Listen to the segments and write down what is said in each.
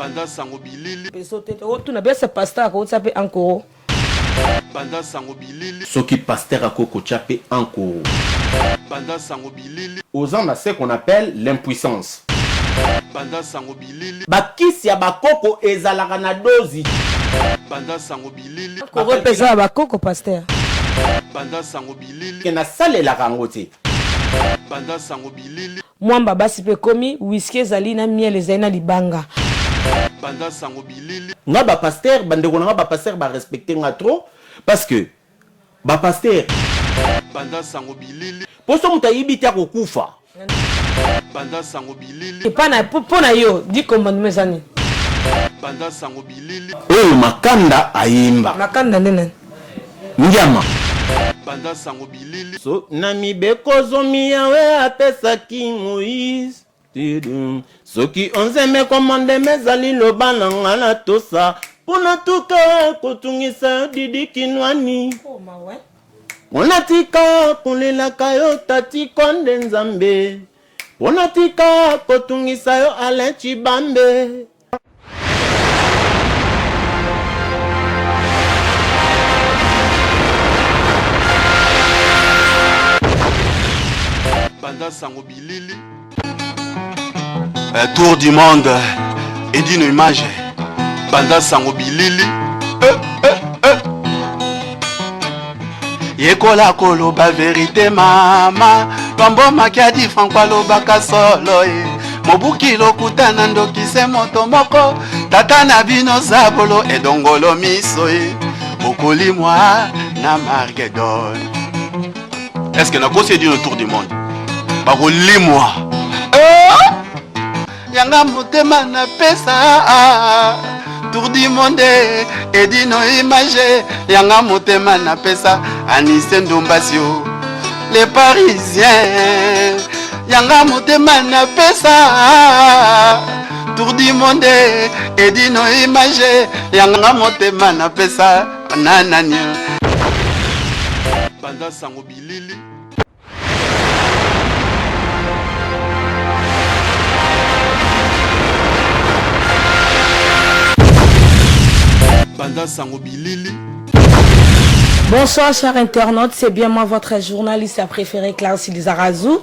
Panza sango bilili. Peso te tokotuna bese pasteur akotia pe ankoro. Panza sango bilili. Soki pasteur akoki kotia pe ankoro. Panza sango bilili. Oza na ce qu'on appelle l'impuissance. Panza sango bilili. Ba kisi ya ba koko ezalaka na dozi. Panza sango bilili. Ankoro pe eza ya ba koko pasteur. Panza sango bilili. Ke nasalelaka yango te. Panza sango bilili. Mwamba basi pe ekomi, whisky ezali na miel ezali na libanga. Panza sango bilili. Nga ba pasteur ba ndeko na nga ba pasteur ba respecte nga trop parce que ba pasteur. Panza sango bilili. Po soki moto ayibi te ako kufa. Panza sango bilili. Epa na po na yo dix commandements eza nini? Panza sango bilili. Oyo makanda ayemba. Makanda nde nani? Ngiama. Panza sango bilili. So na mibeko zomi Yawe apesaki Moïse Soki onzeme commandement ezali loba na nga na tosa Mpo na tuka kotungisa yo Didi Kinwani Mpo na tika kolelaka yo Tati Konde Nzambe Mpo na tika kotungisa yo Alain Tshibambe. Panza sango bilili. Euh, tour du monde edino image panza sango bilili euh, euh, euh. Yekola koloba verite mama Lwambo Makiadi Franco alobaka solo ye Mobuki lokuta na ndoki se moto moko Tata na bino zabolo edongolo miso ye Bokolimwa na Margedon. Est-ce que nakosi edino tour du monde bakolimwa eh! Yanga motema napesa tour du monde edino image yanga motema napesa anise ndombasio le parisien yanga motema napesa tour du monde edino image yanga motema napesa nanani panza sango bilili. Panza sango bilili. Bonsoir chers internautes, c'est bien moi votre journaliste préféré Clarisse Lizarazu.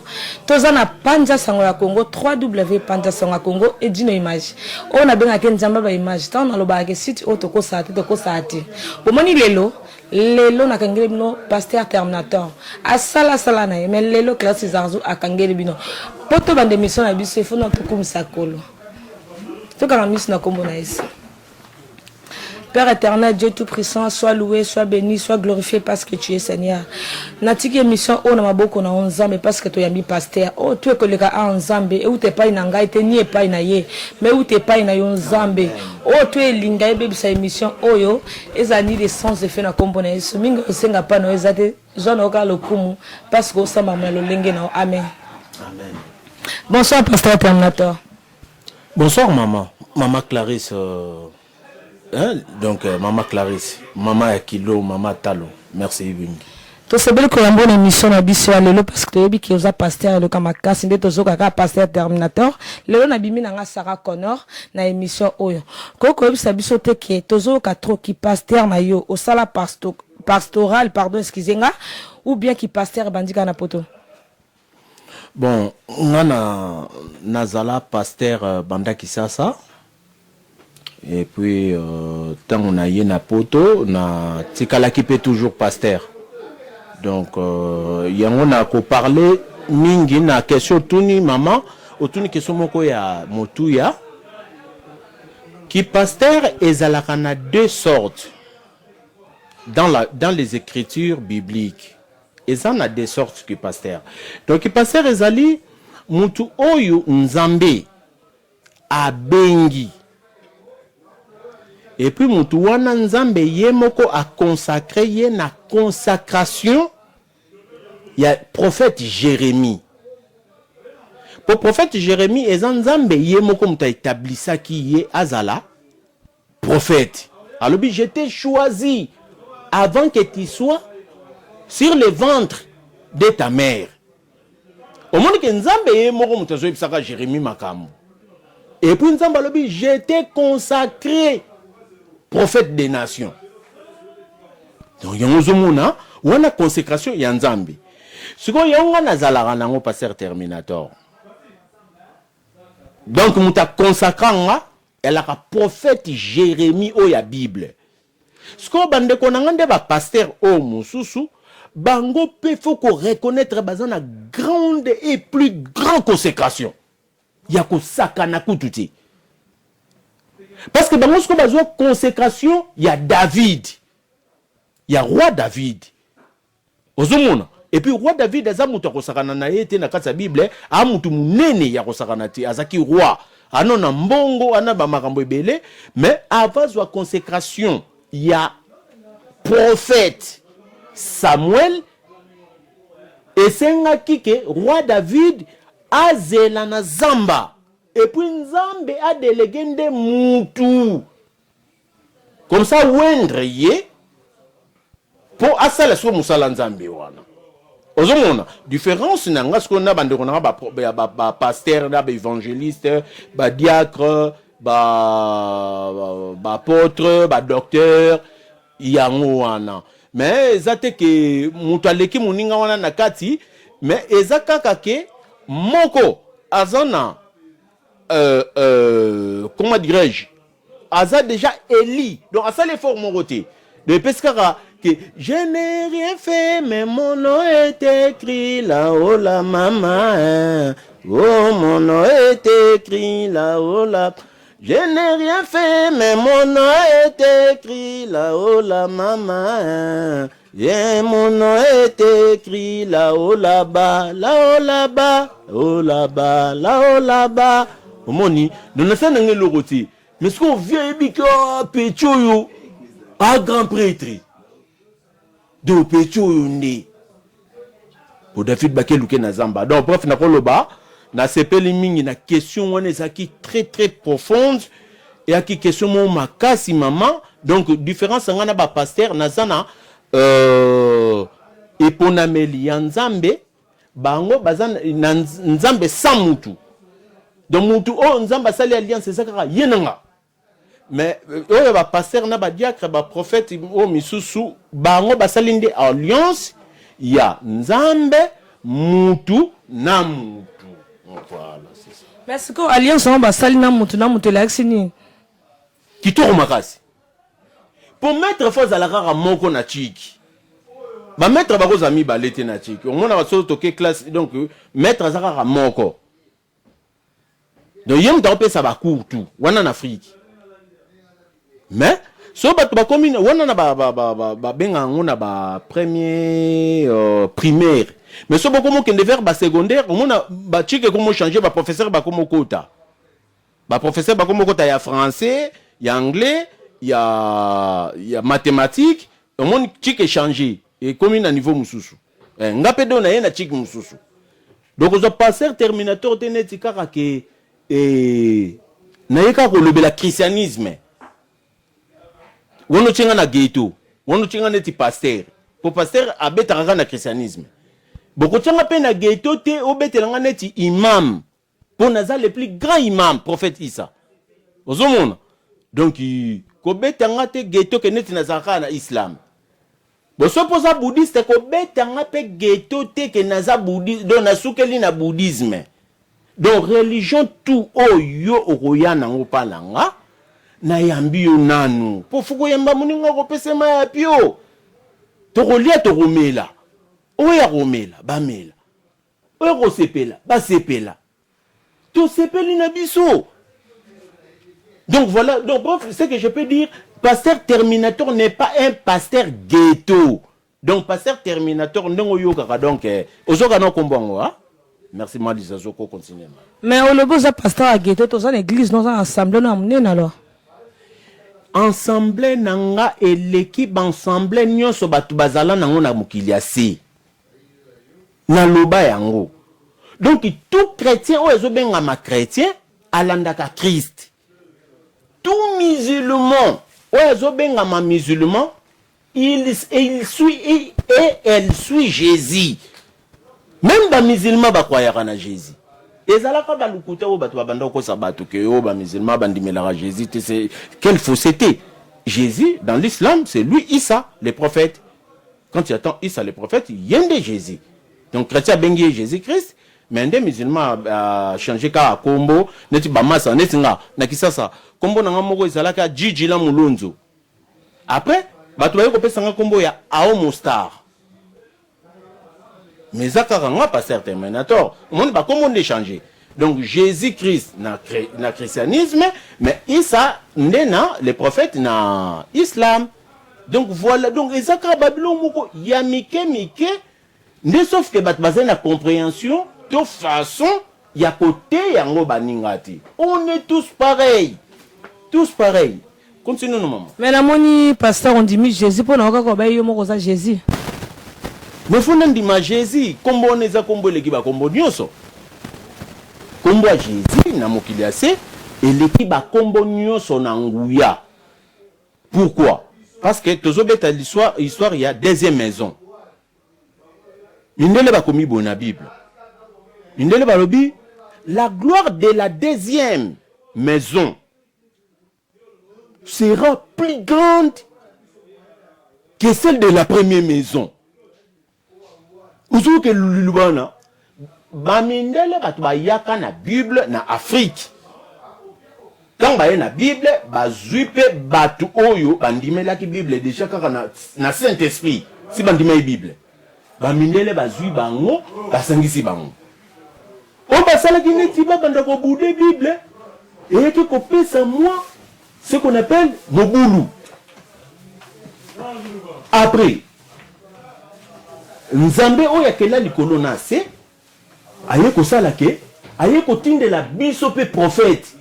Toza na Panza Sango ya Congo 3W Panza Sango ya Congo et Dino Image. Oyo nabengaka Nzambe ba image. Tango nalobaka ke site oyo tokosala te tokosala te. Bomoni lelo Lelo nakangeli bino pasteur terminator asala asala na ye mais lelo classe zarzu akangeli bino po tobanda emission na biso il faut na tokumisa kolo tokanga miso na kombo na yesu. Père éternel, Dieu tout-puissant, sois loué, sois béni, sois glorifié parce que tu es Seigneur. Natiki émission oyo na maboko na yo Nzambe parce que toyambi pasteur. Oyo tu ekoleka a Nzambe, euta epai na ngai te ni epai na ye, mais euta epai na yo Nzambe. Oyo tu elinga ebebisa émission oyo Ezala nini sans effet na kombo na yesu mingi osenga pa na yo eza te zwa na yo kaka lokumu parce que osambama na lolenge na yo amen. Amen. Bonsoir pasteur terminator. Bonsoir maman, maman Clarisse euh, hein, donc euh, maman Clarisse, maman ya kilo, maman talo. Merci mingi. Tosepeli koyamba yo na emission na biso ya lelo parce que toyebi ke oza pasteur eloka makasi nde tozoka kaka pasteur terminator lelo na bimi na nga Sarah Connor na emission oyo koki koyebisa biso te ke tozoyoka trop ki pasteur na yo osala pasto pastoral pardon excuse nga ou bien ki pasteur ebandi kaka na poto? Bon nga na nazala pasteur banda kisasa Et puis tango na ye na poto na tikalaki pe toujours pasteur donc yango na ko parler mingi na question otuni maman otuni question moko ya motuya ki pasteur ezalaka na deux sortes dans la dans les ecritures bibliques eza na deux sortes ki pasteur donc ki pasteur ezali mutu oyo nzambe Abengi et puis mutu wana nzambe ye moko a consacre ye na consacration ya prophète Jeremie po prophète Jeremie eza nzambe ye moko mutu a etablisaki ye azala prophète alobi je t'ai choisi avant que tu sois sur le ventre de ta mère Omoni ke Nzambe ye moko moto azoyebisaka Jeremie makambo. Et puis Nzambe alobi j'étais consacré prophète des nations. Donc yango ozomona wana consécration ya Nzambe. Sikoyo yango nga nazalaka nango pasteur Terminator. Donc moto aconsacra nga elaka prophète Jérémie oyo ya Bible. Sikoyo bandeko na nga nde ba pasteur oyo mosusu bango mpe faut ko reconnaître baza na grande et plus grand consécration ya kosakana kutu te, parce que bango sikoyo bazwa consécration ya David, ya roi David. Ozomona, et puis roi David aza moto akosakana na ye te na kati ya Bible, a motu monene ya kosakana te, azalaki roi, ano na mbongo, ana bamakambo ebele, mais avazwa consécration ya prophète Samuel. Esengaki ke roi David azela na zamba, et puis Nzambe adéléguer nde mutu comme ça oindre ye mpo asala sikoyo mosala Nzambe wana. Ozomona différence na nga sikoyo na bandeko na nga bapasteur na baévangéliste, badiacre, baapôtre, badocteur, yango wana. Mais eza te ke moto aleki moninga wana na kati, mais eza kaka ke moko aza na comment dirais-je, aza déjà éli, donc asali effort moko te. Donc epesi kaka que je n'ai rien fait, mais mon nom est écrit là-haut là, maman. Oh, mon nom est écrit là-haut là. Je n'ai rien fait, mais mon nom est écrit là-haut là, maman. Et mon nom est écrit là-haut là-bas, là-haut là-bas, oh là-bas, là-haut là-bas. Omoni, donc nasala nange eloko te, mais soki ovie oyebi ke petit oyo a grand prêtre, donc petit oyo nde po David bakeluke na zamba. Donc bref, nakoloba nasepeli mingi na question wana, ezalaki très très profonde, eyaki question moko makasi, mama. Donc différence nga na bapasteur, naza na eponameli ya Nzambe, bango baza na Nzambe sans mutu. Donc mutu oyo Nzambe asali alliance eza kaka ye na nga. Mais oyo bapasteur na badiacre, baprophète oyo misusu, bango basali nde alliance ya Nzambe, mutu na mutu. Voilà, c'est ça. Mais sikoyo alliance yango basali na mutu na mutu elakisi nini? Kitoko makasi. Po maître faut azala kaka moko na chiki, bamaître bakozala mibale te na chiki. Omona soki toke classe, donc maître aza kaka moko, donc ye moto akopesa bacours tout wana na Afrique. Mais so bato bakomi wana na babenga yango na bapremier primaire, mais so bokomi okende vers basecondaire, omona bachike ekomi ochange, baprofesseur bakomi okota, baprofesseur bakomi okota ya français, ya anglais, ya mathématique. Omoni chike échange, ekomi na niveau mosusu. Nga mpe do na ye na chike mosusu. Donc ozwa pasteur Terminator te neti kaka ke naye kaka kolobela christianisme wana, otienga na ghetto wana, otienga neti pasteur, po pasteur abetaka kaka na christianisme. Bokotianga mpe na ghetto te, obetelanga neti imam, mpo naza le plus grand imam, prophète Isa. Ozomona, donc kobetanga te ghetto ke neti nazala kaka na islam. Boso mpo oza bouddhiste, kobetanga mpe ghetto te ke naza bouddhiste, donc nasukeli na bouddhisme. Donc religion tout oyo okoya nango mpa na nga, nayambi yo nanu, mpo faut koyamba moninga, kopesema ya pio, tokolia, tokomela, oyo ya komela bamela, oyo kosepela basepela, tosepeli na biso. Donc voilà, donc bref, ce que je peux dire, pasteur Terminator n'est pas un pasteur ghetto. Donc pasteur Terminator ndenge oyokaka, donc ozoka na kombo yango. Ah, merci Malisa, zoko continue. Mais olobi oza pasteur ya ghetto, toza na église, noza na assemblée no ya monene alors? Ensemble na nga eleki baensemble nyonso bato bazala nango na mokili ya se, naloba yango. Donc tout chrétien oyo ezobengama chrétien alandaka Christ, tout musulman oyo azobengama musulman, il suit et elle suit Jésus. Même bamusulman bakwayaka na Jésus. Ezalaka ba lokuta oyo bato babanda kokosa bato ke oyo ba musulman bandimelaka Jesus te, c'est quelle fausseté? Jesus dans l'islam c'est lui Issa le prophète. Quand tu attends Issa le prophète, ye nde Jesus. Donc chretien abengi ye Jesus Christ, mais nde musulman a changer kaka kombo neti ba masa neti nga na Kisasa kombo na nga moko ezalaka Djidjila Mulonzo. Après bato baye kopesa nga kombo ya Aomo Star. Mais eza kaka nga pasteur Terminator. Omoni ba kombo nde changer. Donc Jesus Christ na, na christianisme, mais Isa nde na le prophète na islam. Donc voilà, donc eza kaka ba biloko moko ya mike mike nde sauf que bato bazali na comprehension to façon ya koteya yango baninga te. On est tous pareil. Tous pareil. Continue no maman. Mais namoni pasteur ondimi Jesus mpo na yo kaka obaye yo moko oza Jesus. Mais faut nandima Jesus, kombo wana eza kombo eleki ba kombo nionso. Kombo ya Jesus na mokili ya se eleki ba kombo nionso na nguya. Pourquoi? Parce que tozo beta l'histoire histoire ya deuxième maison. Mindele bakomi boye na Bible. Mindele balobi la gloire de la deuxième maison sera plus grande que celle de la première maison. Ozoyoka liloba wana? Bamindele bato bayaka na Bible na Afrique. Ntango baye na Bible, bazwi mpe bato oyo bandimelaki Bible deja kaka na, na Saint-Esprit. Si bandimaki Bible, bamindele bazwi bango, basangisi bango. Oyo basalaki neti babanda kobude Bible, eyaki kopesa mwa ce qu'on appelle mobulu. Après, Nzambe oyo akela likolo na se aye kosala ke aye kotindela biso pe prophète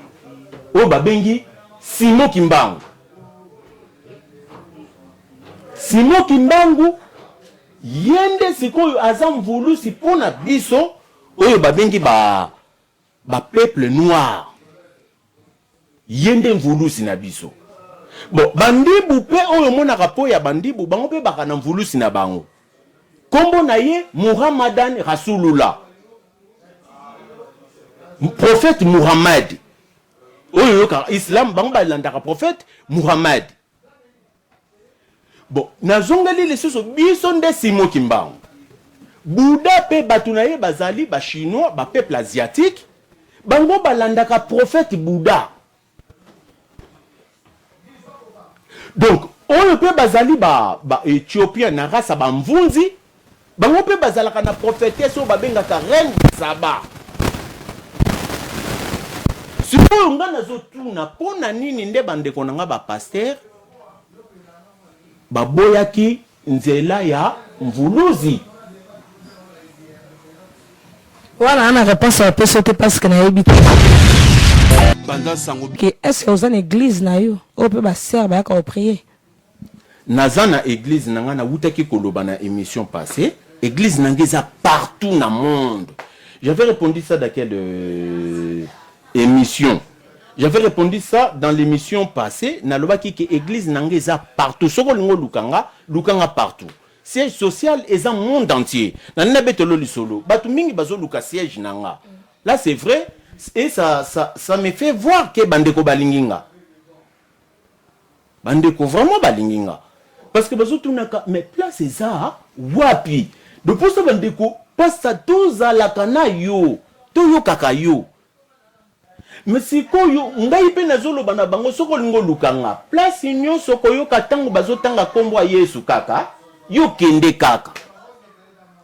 oyo babengi Simon Kimbangu. Simon Kimbangu ye nde sikoyo aza mvulusi mpo na biso oyo babengi ba ba peuple noir. Ye nde mvulusi na biso. Bon, bandibu pe oyo omonaka po ya bandibu, bango pe baka na mvulusi na bango. Kombo na ye Muhammadan Rasulullah. Prophète Muhammad. Oyo oyokaka islam, bango balandaka prophète Muhammad. Bon, nazongeli lisusu biso nde Simon Kimbangu. Bouddha pe batu na ye bazali ba chinois, ba peuple asiatique, bango balandaka prophète Bouddha. Donc oyo pe bazali ba ba Ethiopien na race ya ba Mvunzi, bango pe bazalaka na prophetesse oyo babengaka reine de Saba. Sikoyo nga nazotuna po na nini nde bandeko na nga ba pasteur baboyaki nzela ya Mvuluzi? Wana na reponse ya peso te parce que nayebi te. Panza sango. Que est-ce que oza na eglise na yo oyo pe ba sœur bayaka ko prier? Naza na eglise na nga nawutaki koloba na emission passe eglise na nga eza partout na monde j'avais repondu ça dans quelle emission j'avais repondu ça dans l'emission passe nalobaki ke eglise na nga eza partout soki olingi oluka nga luka nga partout siège social eza monde entier nalingi nabetelo lisolo batu mingi bazoluka siège na nga là c'est vrai et ça, ça, ça me fait voir ke bandeko balingi nga. Ba ndeko vraiment balingi nga parce que bazo tunaka mais place eza wapi de posa ba ndeko pasta tozalaka na yo toyokaka yo mais sikoyo ngai pe nazoloba na bango soki olingi oluka nga place nyonso okoyoka ntango bazotanga nkombo ya Yesu kaka yo kende kaka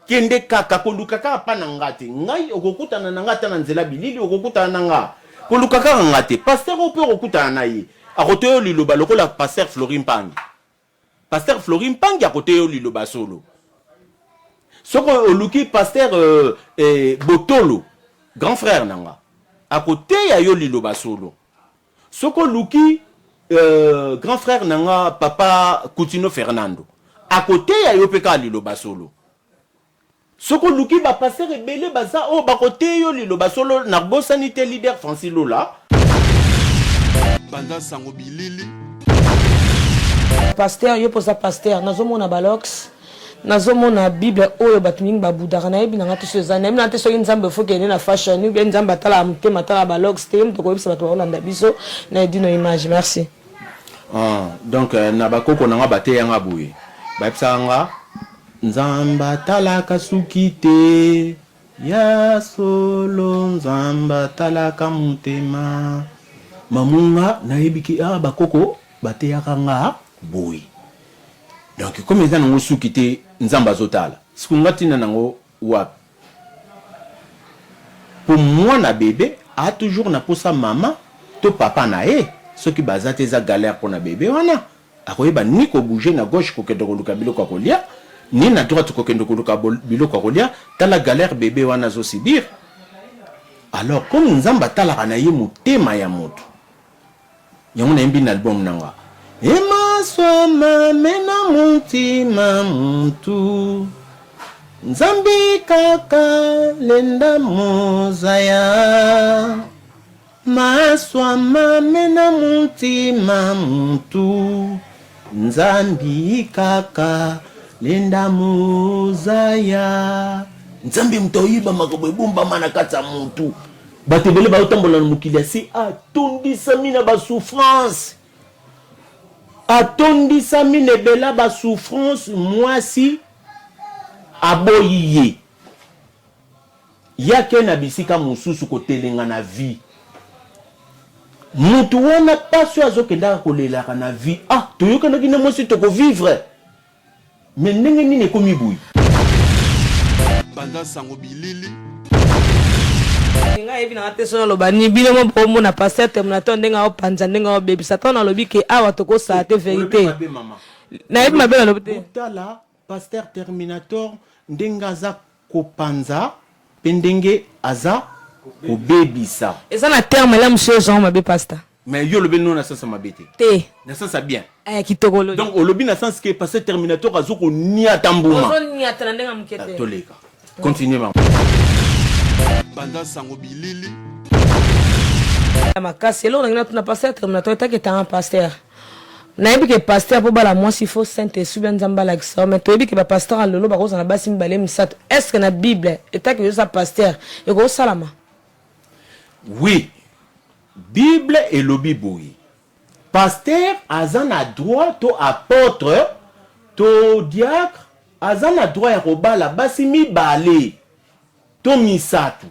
Kende kaka, koluka kaka pa na nga te. Ngai okokutana na nga ata na nzela bilili, okokutana na nga. Koluka kaka nga te. Pasteur oyo pe okokutana na ye, akoteya yo liloba lokola pasteur Flory Mpangi. Pasteur Flory Mpangi akoteya yo liloba solo. Soki oluki pasteur eh, Botolo, grand frère na nga, akoteya yo liloba solo. Soki oluki grand frère na nga papa Kutino Fernando akoteya yo pe kaka liloba solo. Soki oluki ba pasteur ebele baza oyo bakoteya yo liloba solo nabosani te leader Francis Lula. Panza sango bilili. Pasteur yo poza pasteur nazo mona ba locks. Nazomona Bible oyo bato mingi babudaka, nayebi na nga te soki eza, nayebi na nga te soki Nzambe faut kende na fashion ou bien Nzambe atalaka motema, atalaka ba locks te. Ye moto akoyebisa bato bakolanda biso na Edino Image. Merci. Ah, donc na bakoko na nga bateya nga boye, bayebisaka nga Nzambe atalaka suki te, ya solo Nzambe atalaka motema. Mamu nga nayebi ke ah, bakoko bateyaka nga boye. Donc comme eza nango suki te Nzambe azotala sikoyo nga tina nango wapi? Po mwana bebe a toujours na posa mama to papa naye soki baza te eza galère pona bebe wana akoyeba ni ko bouger na gauche kokende koluka biloko ya kolia ni na droite kokende koluka biloko ya kolia tala galère bebe wana azo subir alors comme Nzambe atalaka na ye motema ya mutu Yango nayembi na album na nga. Emaswama me na mutima mutu Nzambi kaka lenda mozaya Maswama me na mutima mutu Nzambi kaka lenda mozaya Nzambe moto aoyeba makambo ebombama na kati ya mutu. Bato ebele baotambola na mokili ya se atondisami na ba souffrance, atondisami na ebela ba souffrance, mwasi aboyi ye, ye ake na bisika mosusu kotelenga na vie. Mutu wana pasi oyo azokendaka kolelaka na vie, ah toyokanaki na mwasi toko vivre Mais ndenge nini ekomi boye? Panza sango bilili. Nga yebi na te soki naloba nini bino mo bomona pasteur terminator ndenge aopanza ndenge aobebisa ntango nalobi ke awa tokosala te verite nayebi mabe nalobi te. Botala pasteur terminator ndenge aza kopanza pe ndenge aza kobebisa. Eza na terme la mosusu ozwa mabe pasta. Mais yo olobi non na sens ya mabe te. Te. Na sens ya bien. Eh kitoko olobi. Donc olobi na sens que pasteur terminator azo ko niata mbuma. Ozo niata na ndenge ya muke te. Toleka. Continuer mama. Panza sango bilili. Ya makasi eloko nangi natuna pasteur terminator etaki etanga pasteur. Nayebi ke pasteur po bala mwasi faut saint esprit bia nzambe alakisa yo mais toyebi ke ba pasteur ya lelo bakozala na basi mibale misato est ce que na bible etaki oza pasteur ekosalama? Oui Bible elobi boye pasteur aza na droit to apotre to diacre aza na droit ya kobala basi mibale to misatu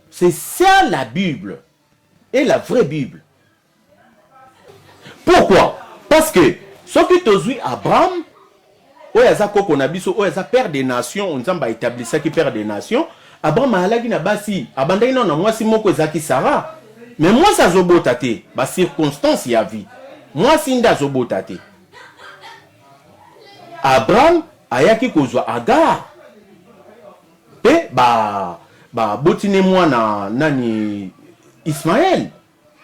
c'est ça la bible et la vraie bible pourquoi parce que soki tozui Abraham oyo aza koko na biso oyo aza père des nations nzambe a etablisaki père des nations Abraham ayalaki na basi abandaki nano na mwasi moko ezalaki Sarah mais mwasi azobota te ba circonstances ya vie mwasi nde azobota te Abraham ayaki kozwa Agar pe ba baboti ne mwana nani Ismaël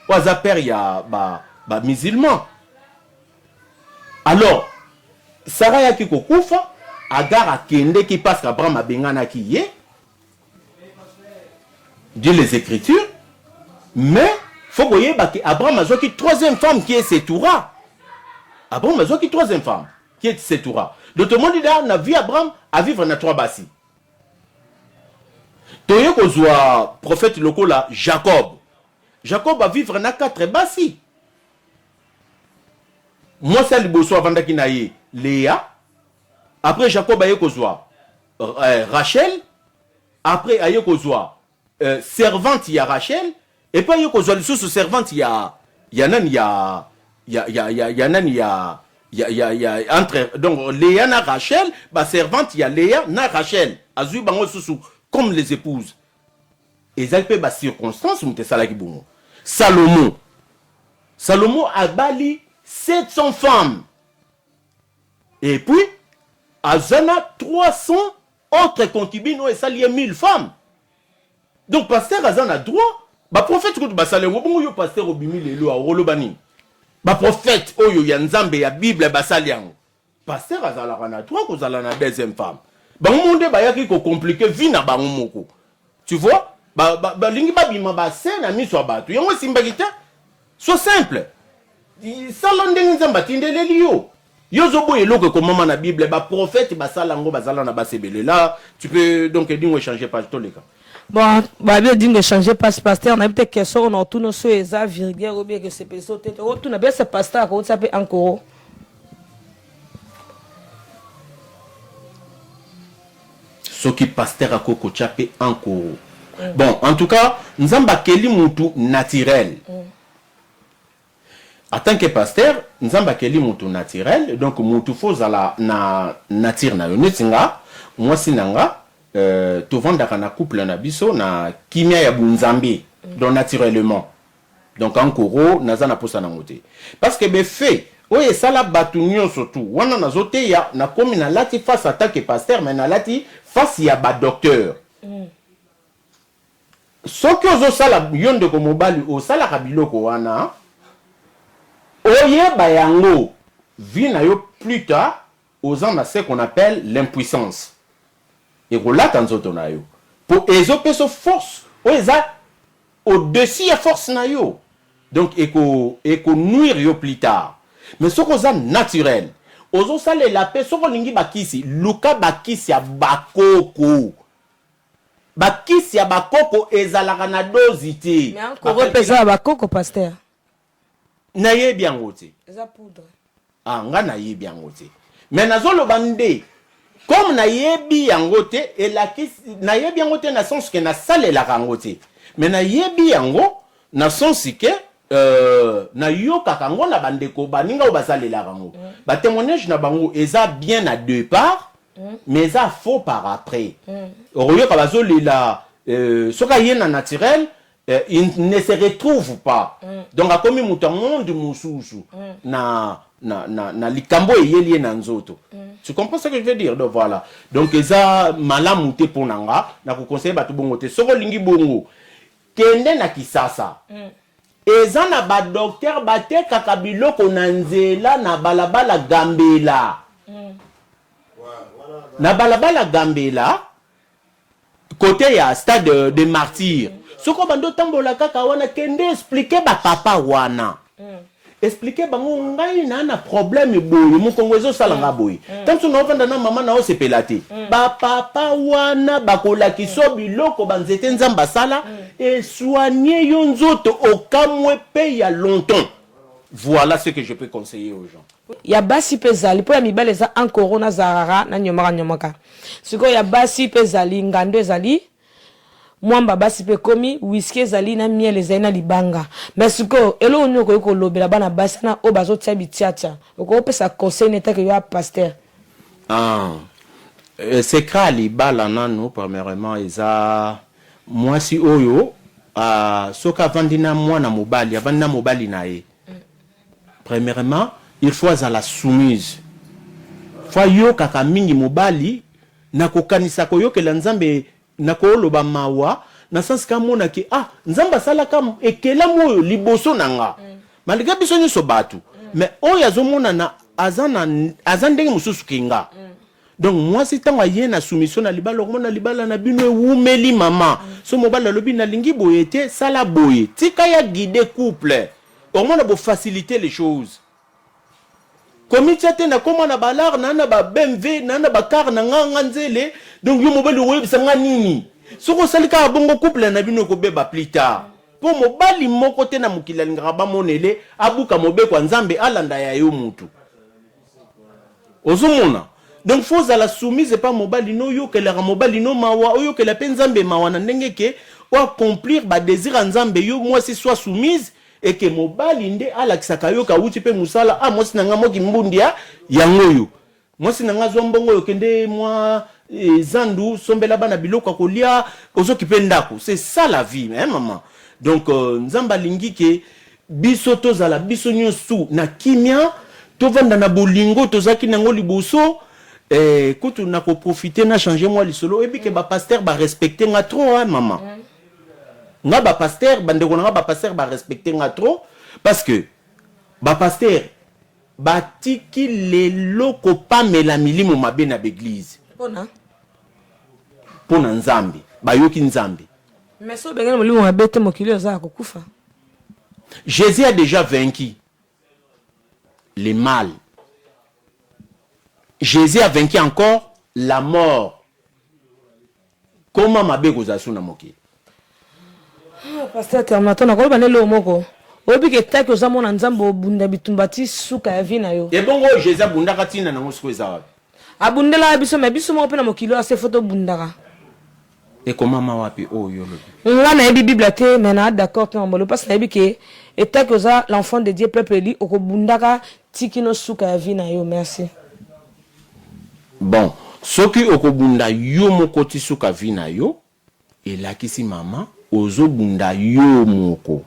oyo aza père ya ba ba musulmans Alors Sarah ayaki kokufa, Agar akendeki parce que Abraham abenganaki ye, dit les Ecritures, mais faut koyeba que Abraham azwaki troisième femme qui est Setura. Abraham azwaki troisième femme qui est Setura. Donc tomoni da na vie Abraham a vivre na trois basi. Toye kozwa prophète lokola Jacob. Jacob a vivre na quatre basi. Mwasi ya liboso avandaki na ye Lea, après Jacob aye kozwa Rachel, après aye kozwa servante ya Rachel, et puis aye kozwa lisusu servante ya ya nani ya ya ya ya ya nani ya ya ya ya entre donc Lea na Rachel, ba servante ya Lea na Rachel azwi bango lisusu comme les épouses. Ezali pe ba circonstances moto esalaki bongo. Salomon Salomon abali 700 femmes et puis aza na 300 autres concubines oyo esali ye 1000 femmes. Donc pasteur aza na droit, ba prophètes kutu basali yango, bongo yo pasteur obimi lelo awa okoloba nini? Ba prophètes oyo ya Nzambe ya Bible basali yango. Pasteur azalaka na droit kozala na deuxième femme. Bango moko nde bayaki ko compliquer vie na bango moko. Tu vois? Ba, ba, balingi babima ba saint na miso ya bato. Yango esimbaki te. So simple. Sala ndenge Nzambe atindeleli yo. Yo ozoboya eloko ekomama na Bible, ba prophètes basala yango, bazala na basi ebele. Là, tu peux donc Edingwe changer page, toleka. Bon, babi Edingwe changer page, pasteur, nayebi te question oyo naotuna so eza vulgaire ou bien ekosepelisa yo te. Tokotuna bien se pasteur akotisa mpe ankoro. Soki pasteur akoki kotia mpe ankoro. Bon, en tout cas, Nzambe akeli mutu naturel. En tant que pasteur, Nzambe akeli mutu naturel, donc mutu faut ozala na nature na yo. Neti nga, mwasi na nga, euh, tovandaka na couple na biso na kimia ya bunzambe, donc naturellement. Donc ankoro naza na posa nango te. Parce que be fait oyo esala batu nionso tout wana nazoteya, nakomi nalati face en tant que pasteur, mais nalati face ya ba docteur. Soki ozo sala yo ndeko mobali osalaka biloko wana oyeba yango vie na yo plus tard oza na ce qu'on appelle l'impuissance ekolata nzoto na yo po ezo peso force oyo eza au dessus ya force na yo donc eko eko nuire yo plus tard mais soki oza naturel ozo salela pe soki olingi ba kisi luka ba kisi ya ba koko. Ba kisi ya ba koko ezalaka na dose te. Mais ankoro pe eza ya ba koko pasteur. Nayebi yango te. Eza poudre. Ah nga nayebi yango te. Mais nazo loba nde comme nayebi yango te elakisi nayebi yango te na sens que nasalelaka yango te. Mais nayebi yango na sens que euh, nayokaka yango na bandeko baninga oyo basalelaka yango. Ba témoignages na bango eza bien na depart mais eza faux par après. Okoyoka bazolela euh, soki aye na naturel euh, il ne se retrouve pas. Donc akomi moto ya monde mosusu na na, na, na likambo eyeli ye na nzoto. Tu comprends ce que je veux dire? Donc voilà. Donc eza malamu te mpo na nga na koconseille bato bongo te. Soki olingi bongo kende na Kisasa. Eza na ba docteur batekaka biloko na nzela na balabala Gambela. Na balabala Gambela cote ya stade de martyrs. Soki obandi otambola kaka wana kende expliquer ba papa wana. Expliquer bango ngai na na problème boye mokongo ezo sala nga boye. Tango mosusu naovanda na mama nao sepela te. Ba papa wana bakolakiso biloko ba nzete Nzambe asala e soigner yo nzoto okamwe pe ya longtemps. Voilà ce que je peux conseiller aux gens. Ya basi pe ezali po ya mibali eza ankoro na zarara na nyomaka nyomaka sikoyo ya basi pe ezali ngando ezali Mwamba basi pe ekomi, whisky ezali na miel ezali na libanga. Mais sikoyo eloko nini okoki kolobela bana basi wana oyo bazo tia bitiatia? Okoki kopesa conseil nini etant que yo a pasteur? Ah secret ya libala nanu premièrement eza mwasi oyo soki avandi na mwana mobali avandi na mobali na ye premièrement il faut azala soumise faut ayokaka mingi mobali na kokanisa koyokela Nzambe na koloba mawa na sens ke amona ke ah Nzambe asalaka ekelamu oyo liboso na nga malgre biso nionso batu mais oyo azomonana aza na aza ndenge mosusu ke nga donc mwasi ntango aye na soumission na libala okomona libala na bino ewumeli mama so mobali alobi nalingi boye te sala boye tika ya guide couple okomona bo faciliter les choses Komitia te nakoma na ba lar na na ba BMW na na ba car na nga nga nzele donc yo mobali okoyebisa nga nini soki osali kaka bongo couple na bino ekobeba plus tard po mobali moko te na mokili alingaka bamonele abuka mobeko ya Nzambe alanda ya yo mutu ozomona donc faut ozala soumise epa mobali no oyokelaka mobali no mawa oyokela pe Nzambe mawa na ndenge ke o accomplir ba desir ya Nzambe yo mwasi soit soumise Et que mobali nde alakisaka yo ke awuti pe musala, ah mwasi na nga mwa kimbundi ah yango oyo. Mwasi na nga zwa mbongo oyo kende mwa zandu sombela bana biloko ya kolia, ozo kipe ndaku. C'est ça la vie hein maman. Donc Nzambe alingi ke biso tozala biso nionso na kimia, tovanda na bolingo tozalaki nango liboso. Eh kutu nako profiter na changer mwa lisolo, oyebi ke ba pasteurs ba respecter nga trop hein maman. Nga ba pasteur ba ndeko na nga ba pasteur ba respecter nga trop parce que ba pasteur ba tiki lelo ko pamela milimo mabe na ba eglise. Pona? Pona Nzambe. Ba yoki Nzambe. Mais soki obengani molimo mabe te mokili oyo oza ya kokufa. Jesus a dejà vaincu le mal. Jésus a vaincu encore la mort. Comment mabe kozala su na mokili? Ah, pasteur Terminator, nakoloba nde eloko moko. Oyebi ke taki oza mwana Nzambe, obunda bitumba ti suka ya vie na yo. Ebongo oyo Jésus abundaka, ntina nango sikoyo eza wapi? Abundelaka biso, mais biso moko mpe na mokili oyo ase fo tobundaka. Ekomama wapi oyo olobi? Nga nayebi Bible te, mais na d'accord te na mbolo, parce nayebi ke etaki oza l'enfant de Dieu, peuple élu, okobundaka ti kino suka ya vie na yo. Merci. Bon, soki okobunda yo moko ti suka vie na yo, elakisi mama ozobunda yo moko.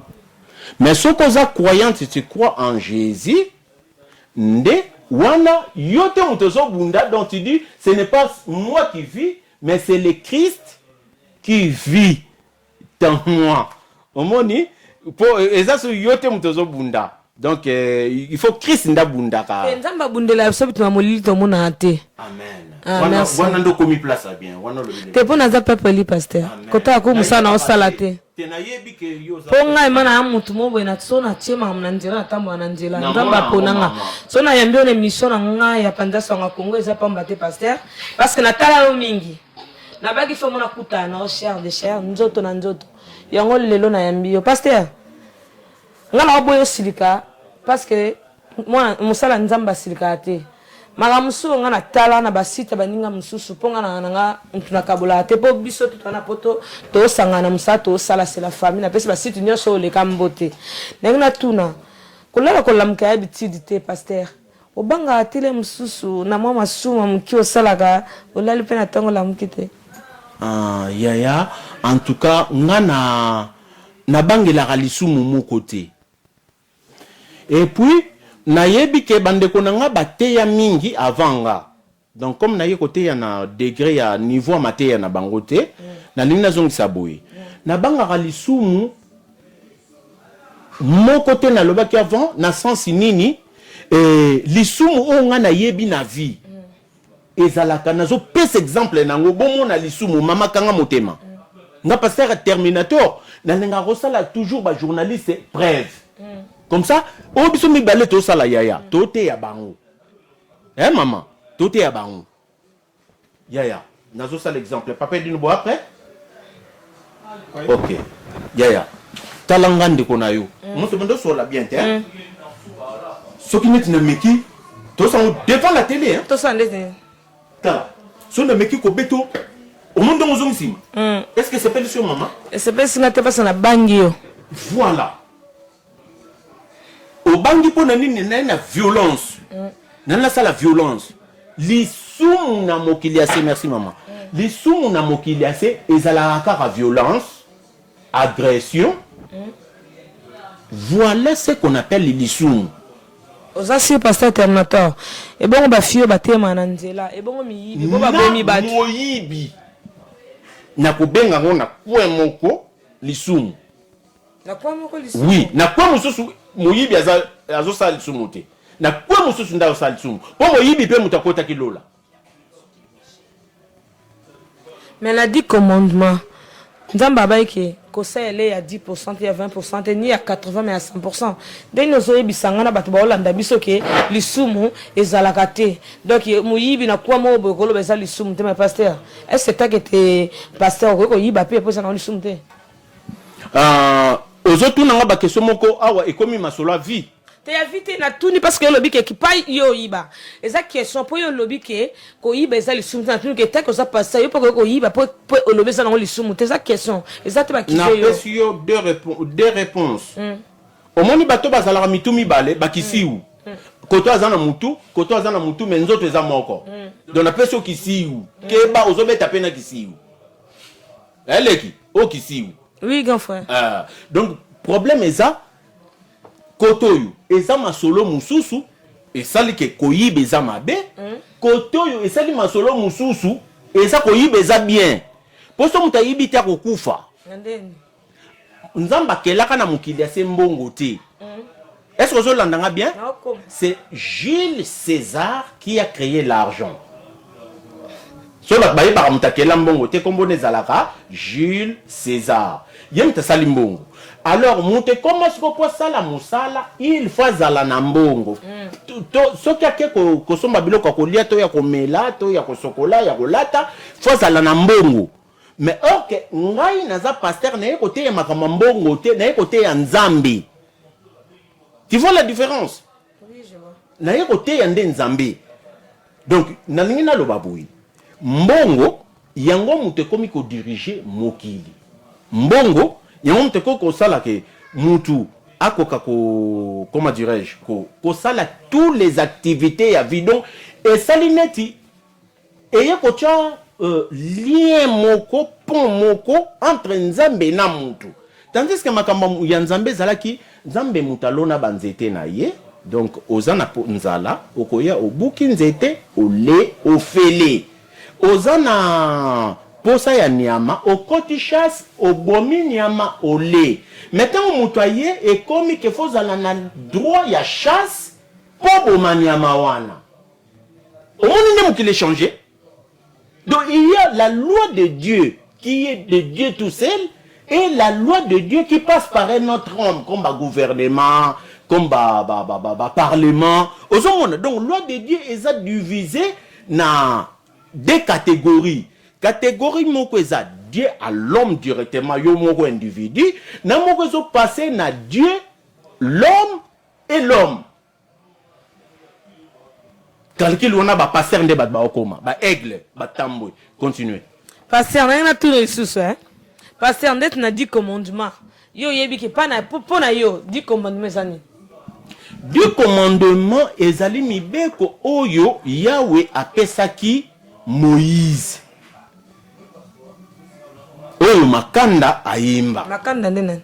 Mais soki oza croyante, tu crois en Jésus, nde wana yo te moto ozobunda. Donc tu dis: ce n'est pas moi qui vis, mais c'est le Christ qui vit dans moi. Omoni, po eza so yo te moto ozobunda. Donc il faut Christ nde abundaka. Te, Nzambe abundela biso bitumba molili tomonaka te. Amen. Ah, wana merci. Wana nde okomi place ya bien wana, olobi. Te, mpo naza peuple élu, pasteur. Kotala ko mosala na osala te. Te, nayebi ke yo oza. Mpo ngai ma na mutu mo boye na so natie makambo na nzela, natambola na nzela. Namona Nzambe aponanga. yango, mama. So nayambi yo na émission na ngai ya Panza Sango ya Congo, eza pamba te, pasteur, parce que natala yo mingi, nabaki fo mona kutana na yo chair de chair, nzoto na nzoto. Yango lelo nayambi yo, pasteur. Ngai na oboyi osilika, parce que mwana mosala Nzambe asilikaka te. Makambo mosusu ngai natala na basite ya baninga mosusu, mpo ngai na nga mutu nakabolaka te, mpo biso to na poto tosangana na mosala tosala, c'est la famille. Napesi basite nyonso oyo oleka mbote. Ndenge natuna, kolala kolamuka ya bitidi te, pasteur, obangaka tele mosusu na mwa masumu moki osalaka, olali mpe na ntango olamuki te? Ah, yaya, en tout cas nga na nabangelaka lisumu moko te. Et puis nayebi ke bandeko na nga bateya mingi avant nga. Donc comme naye koteya na degré ya niveau ya mateya na bango te, nalingi nazongisa boye: nabangaka lisumu moko te. Nalobaki avant na sens nini? Lisumu oyo nga nayebi na vie ezalaka, nazopesa exemple nango, bomona lisumu mama kanga motema. Nga pasteur Terminator, nalingaka kosala toujours bajournaliste preuve comme ça. Oyo biso mibale tosala, yaya, toteya bango. Mama, toteya bango. Yaya, nazosala exemple. Papa Edino bo après. Ok yaya, tala nga ndeko na yo moto bando osola bien te. Soki neti nameki tosango devant la télé, hein? Tosala ndeti. Tala, so nameki kobeto, omoni ndongo ozongi nsima. Est ce que esepelisi yo, mama? Esepelisi nga te, mpasi nabangi yo. Voilà, obangi mpo na nini? Naye na violence, nani nasala violence? Lisumu na mokili ya se, merci mama, lisumu na mokili ya se ezalaka kaka violence, agression. Voilà ce qu'on appelle lisumu. Oza sûr, pasteur Terminator? Ebongo bafille oyo batelemaka na nzela, ebongo miyibi bo babomi bato? Moyibi, nakobenga yango na point moko lisumu. Na point moko lisumu? Oui, na point mosusu moyibi azosala lisumu te, na point mosusu nde azosala lisumu, mpo moyibi mpe moto akotaki lola. Mais na 10 commandement, Nzambe abai ke kosalela ya 10 te, ya 20 te, ni ya 80, mais ya 100. Ndenge ozoyebisa nga na bato baolanda biso ke lisumu ezalaka te, donc moyibi na kwa moko boye koloba eza lisumu te. Mais pasteur, est ce que take te, pasteur, okoki koyiba mpe po eza nango lisumu te? Ozotuna nga baquestion moko awa ekomi masolo ya vie. Te, ya vie te. Natuni parce que olobi ke kipai yo oyiba. Eza question, mpo yo olobi ke koyiba eza lisumu te. Natuni ke take oza pasteur, yo mpo okoki koyiba po olobi eza nango lisumu te? Eza question, eza te bakise yo. Napesi yo deux réponses. Omoni, bato bazalaka mitu mibale, bakisiu. Koto aza na mutu, koto aza na mutu, mais nzoto eza moko. Donc napesi yo kisiu, keba, ozobeta mpe na kisiu eleki oyo kisiu. Oui, grand frère. Donc problème eza kote oyo eza masolo mosusu esali ke koyiba eza mabe. Kote oyo esali masolo mosusu eza koyiba eza bien, mpo so moto ayibi te akokufa. Na ndeni? Nzambe akelaka na mokili ase mbongo te. Est ce que ozolanda nga bien? Naokoma. C'est Jules César qui a créé l'argent. Soki bato bayebaka moto akela mbongo te, kombo na ezalaka Jules Cesar. Ye moto asali mbongo. Alors moto ekoma sikoyo po asala mosala, il faut azala na mbongo. To soki ake kosomba biloko ya kolia to ya komela to ya kosokola, ya kolata, faut azala na mbongo. Mais or que ngai naza pasteur, naye koteya makambo ya mbongo te, naye koteya Nzambe. Tu vois la différence? Oui, je vois. Naye koteya nde Nzambe. Donc nalingi naloba boye, mbongo yango moto ekomi ko diriger mokili. Mbongo yango moto ekoki kosala ke mutu akoka ko, comment dirais-je, ko kosala tous les activites ya vie. Donc esali neti eye kotia lien moko, pont moko entre Nzambe na mutu. Tandis que makambo ya Nzambe ezalaki Nzambe mutu alona ba nzete na ye, donc oza na nzala okoya obuki nzete ole ofele, oza na posa ya niama okoti chasse obomi niama ole. Mais tango mutu aye ekomi ke faut ozala na droit ya chasse po oboma niama wana. Omoni nde mokili e changer? Donc il y a la loi de Dieu qui est de Dieu tout seul et la loi de Dieu qui passe par un autre homme comme ba gouvernement, comme ba ba ba ba, ba parlement. Ozomona donc loi de Dieu eza divisée na deux catégories. Catégorie moko eza Dieu à l'homme directement, yo moko individu, na moko ezo passer na Dieu, l'homme et l'homme. Calcul wana ba pasteur nde bato baokoma ba aigle ba tambwe continuer. Pasteur na na tuna lisusu hein. Pasteur ndeti na 10 commandement yo oyebi ke pa po na yo 10 commandement eza nini? 10 commandement ezali mibeko oyo Yahweh apesaki Moïse oyo Makanda ayemba. Makanda nde nani?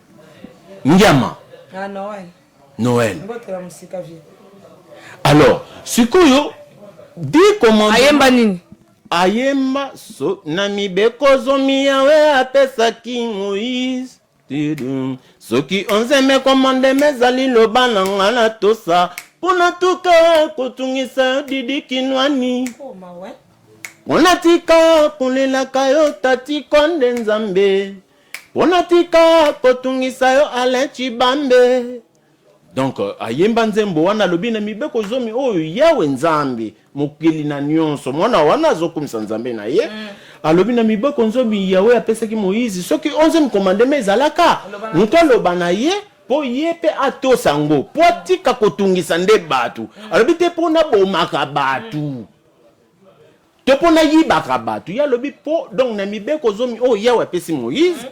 Ngiama. Ah Noël. Noël. Mbote ya musika vie. Alors, sikoyo dix commandements. Ayemba nini? Ayemba so na mibeko zomi Yawe apesaki Moïse. Tudum. Soki onzeme commandement ezali loba na nga na tosa mpo na tuka kotungisa yo Didi Kinwani. Oh, mawe. Mpo na tika kolelaka yo Tati Konde Nzambe. Pona tika kotungisa yo Alain Tshibambe. Donc ayemba nzembo wana alobi na mibeko zomi oyo Yawe Nzambe mokeli na nionso mwana wana azokumisa Nzambe na ye alobi na mibeko nzomi Yawe apesaki Moïse soki onzième commandement ezalaka moto aloba na ye po ye pe atosa yango po atika kotungisa nde bato alobi te po nabomaka bato. To mpo nayibaka bato. Ye alobi mpo, donc na mibeko zomi oyo Yawe apesi Moïse,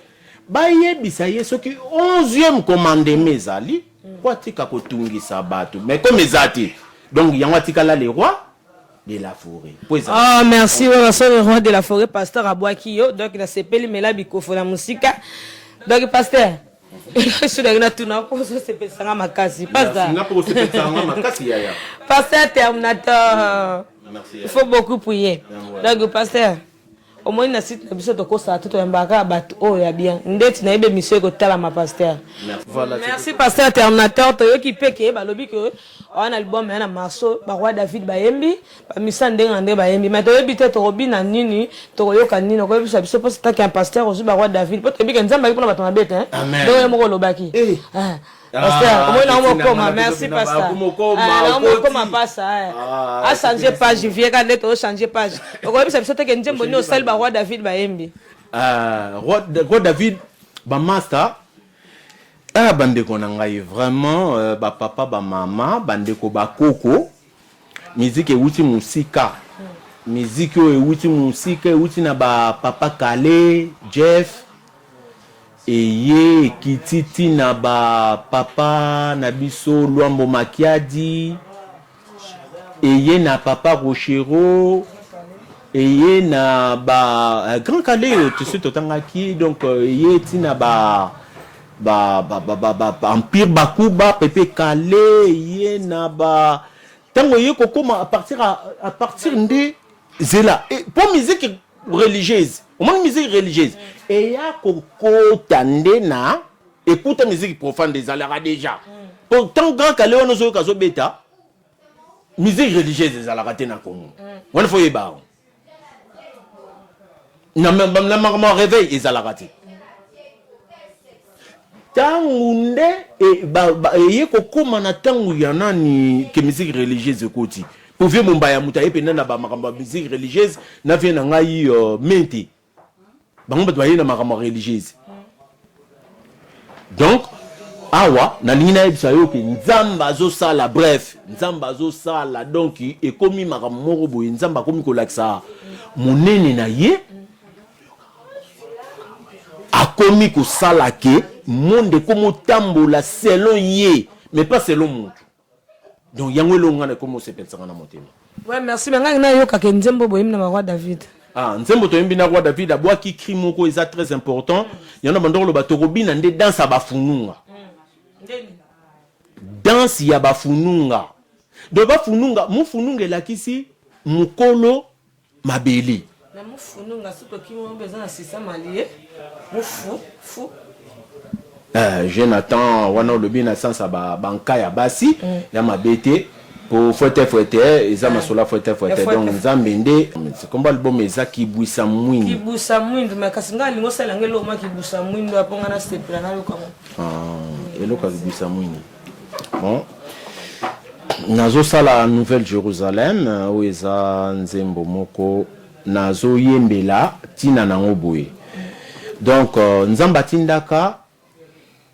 bayebisa ye soki onzième commandement ezali, mpo atika kotungisa bato. Mais comme eza te, donc yango atikala le roi de la foret. Mpo eza. Ah, merci Werrason le roi de la foret, pasteur abwaki yo, donc nasepeli mela bikofo na mosika. Donc pasteur, soki natuna mpo ozosepelisa nga makasi pasteur. Nga mpo osepelisa nga makasi yaya. Pasteur Terminator. Merci. Il faut beaucoup prier. Donc pasteur, omoni na site na biso tokosala te toyambaka kaka bato oyo ya bien ndeti nayebi émission ekotalama pasteur. Voilà, Merci pasteur Terminator toyoki mpe ke balobi ke wana album ya na marso ba roi David bayembi bamisa ndenge na ndenge bayembi mais toyebi te tokobina nini tokoyoka nini okoyebisa biso mpo sitaki ya pasteur ozwi ba roi David mpo toyebi ke Nzambe ayaki mpona bato mabe te ndenge ye moko olobaki. Eh. Ah. Pasteur, omoni na mokoma, merci pasteur. Na mokoma pasa. A changer page, vie ka nde to changer page. Okoyebisa biso te ke nzembo nini osali ba roi David bayembi. Ah, roi, roi David ba master ah bandeko na ngai vraiment euh, ba papa ba mama bandeko ba koko musique ewuti mosika musique oyo ewuti mosika ewuti na ba papa Kale Jeff Eye ekiti ti na ba papa na biso Luambo Makiadi, eye na papa Rochereau, eye na ba Grand Kalle oyo tosi totangaki, donc eye ti na ba ba ba ba ba ba Empire Bakuba, Pepe Kalle, eye na ba tango eye kokoma à partir à partir nde zela po musique religieuse omoni musique religieuse eya kokota nde na ekuta musique profane ezalaka déjà po tant grand kale wana ozoyoka azobeta musique religieuse ezalaka te na Congo wana fo oyeba yango. Na makambo ya réveil ezalaka te. Ntango nde eye kokóma na ntango ya nani ke musique religieuse ekoti, po vieux Mombaya moto aye mpenza na bamakambo ya musique religieuse na vieux na ngai Mente, bango bato baye na makambo ya religieuse. Donc awa nalingi nayebisa yo ke Nzambe azosala, bref, Nzambe azosala. Donc ekomi makambo moko boye, Nzambe akomi kolakisa monene na ye, akomi kosala ke monde ekomi otambola selon ye, mais pas selon motu. Donc yango elongo nga na ekomi osepelisanga na motema. Ouais, merci. Mais ngai nayokaka nzembo boyembi na baroi David. Ah, nzembo toyembi na roi David, abwaki cri moko eza très important. Yango na bando koloba, tokobina nde danse ya bafununga, danse ya bafununga. Donc bafununga, mufununga elakisi mokolo mabele. Na mufununga, soki okimi moko eza na système alie mufu fu. Jonathan wana olobi na sens ya banka ya basi ya mabe te, po fwete fwete eza masolo ya fwete fwete. Ya fwete. Donc Nzambe nde kombo album eza Kibwisa Mwindu. Kibusa mwindu, mais kasi ngai alingi osala yango eloko mwa kibusa mwindu apo ngai nasepela nayokango. Ah, eloko ya Kibwisa Mwindu, bon, nazosala Nouvelle Jérusalem oyo eza nzembo moko nazoyembela ntina nango boye. Donc Nzambe atindaka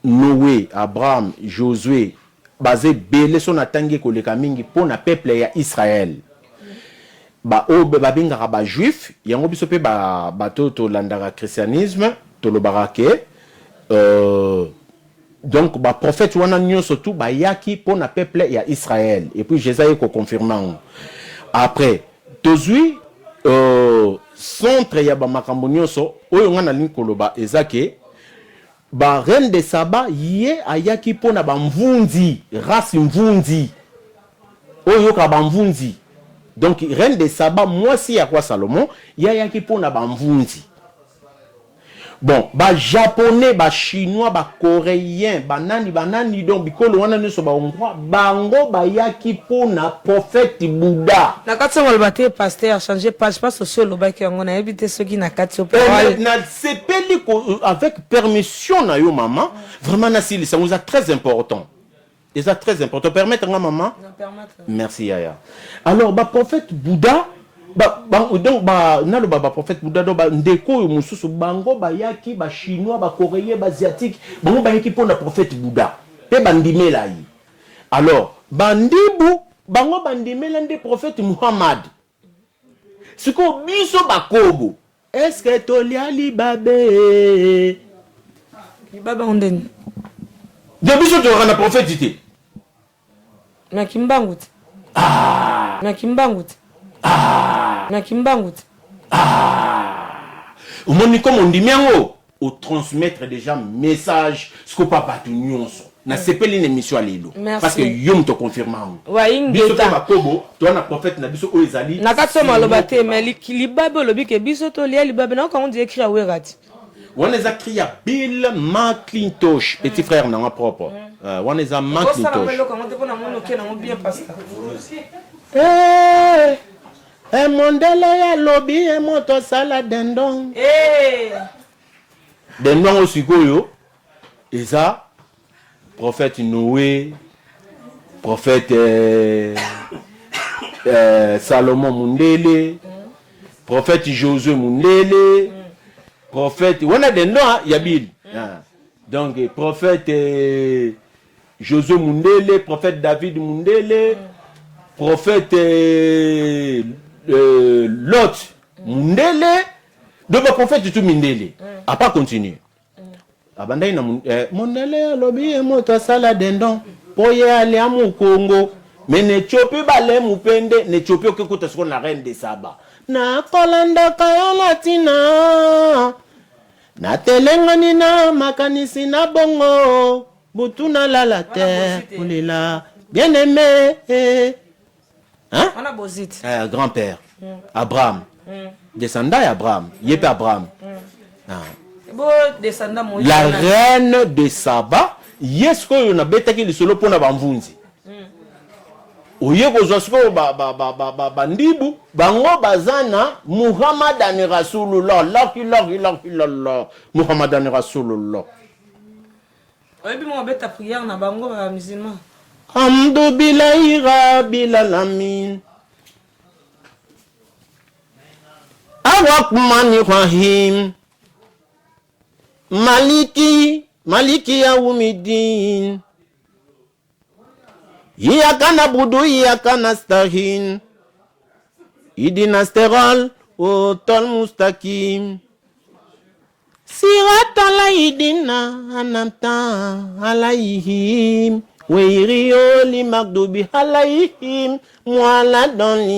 Noé, Abraham, Josué, baza ebele, so natangi ekoleka mingi, mpo na peuple ya Israel, baoyo babengaka bajuif. Yango biso mpe bato oyo tolandaka christianisme tolobaka ke donc baprophète wana nyonso tu bayaki mpo na peuple ya Israel, et puis Jésus aye koconfirme yango. Après tozwi centre ya bamakambo nyonso oyo ngai nalingi koloba eza ke bareine de Saba, ye ayaki mpo na bamvunzi, race mvunzi oyo yoka bamvunzi. Donc reine de Saba, mwasi ya roi Salomon, ye ayaki mpo na bamvunzi. Bon, bajaponais, bachinois, bacoréen, banani banani, donc bikolo wana nyonso, bahongrois, bango bayaki mpo na prophète Bouddha. Na kati yango oloba te, pasteur, change page parce osi olobaki yango, nayebi te soki na kati yo. Nasepeli avec permission na yo mama, vraiment nasilisa yango, eza très important, eza très important. Permettre nga, mama. Merci yaya. Alors baprophète Bouddha donc naloba baprophète Bouddha, donc bandeko oyo mosusu bango bayaki, bachinois, bacoréen, baasiatique, bango bayaki mpona prophète Bouddha mpe bandimela ye. Alors bandibu, bango bandimela nde prophète Muhammad. Sikoyo biso bakobo, est-ce tolia libabe? Libabe yango ndeni? De biso tozalaka na prophète te. Na Kimbangu te, na Kimbangu te, na Kimbangu te. Omoni comme ondimi yango, otransmettre déjà message siko pa bato nyonso. Nasepeli na émission ya lelo parce que yo moto oconfirme yango. Biso mpe bakobo toza na prophète na biso oyo ezali. Na kati so maloba te, mais libabe olobi ke biso tolia libabe, nayoka ngo die cri ya Wera ti. Wana eza cri ya Bill McClintosh, petit frère nanga propre. Wana eza McClintosh. Eloko yango te mpo namoni oke nango bien, pasteur. Mondele alobi ye moto asala dindon. Dindon yango sikoyo eza prophète Noé, prophète Salomon mundele, prophète Josué mundele, prophète wana dindon ya Bill. Ah. Donc prophète Josué mundele, prophète David mundele, prophète Lot mundele, donc baprophète tu mindele. Apa continue abandaki na mondele alobi ye moto asala dindon mpo ye alia mokongo, mais na Éthiopie balemu mpe nde na Éthiopie okekuta sikoyo na reine de Saba. Nakolandaka yo na ntina natelengani na makanisi na bongo, butu nalala te kolela bien aimé. Hein? Wana bozite. Grand-père Abraham, descendant ya Abraham, ye mpe Abraham. Ah. Bo descendant Moïse. La reine de Saba, ye sikoyo nabetaki lisolo mpona bamvunzi. Oye kozwa sikoyo ba ba ba ba ba bandibu bango baza na Muhammadan Rasulullah la ilaha illa illallah Muhammadan Rasulullah. Oyebi mwa beta prière na bango ba musulman. Hamdu billahi rabbil alamin. Arrahmani rahim. Maliki maliki yaumidin. Iyaka nabudu iyaka nastahin. Idina sterol otol mustakim. Sirata laidina anamta alayhim. Weirioli magdubi alayhim mwaladolin.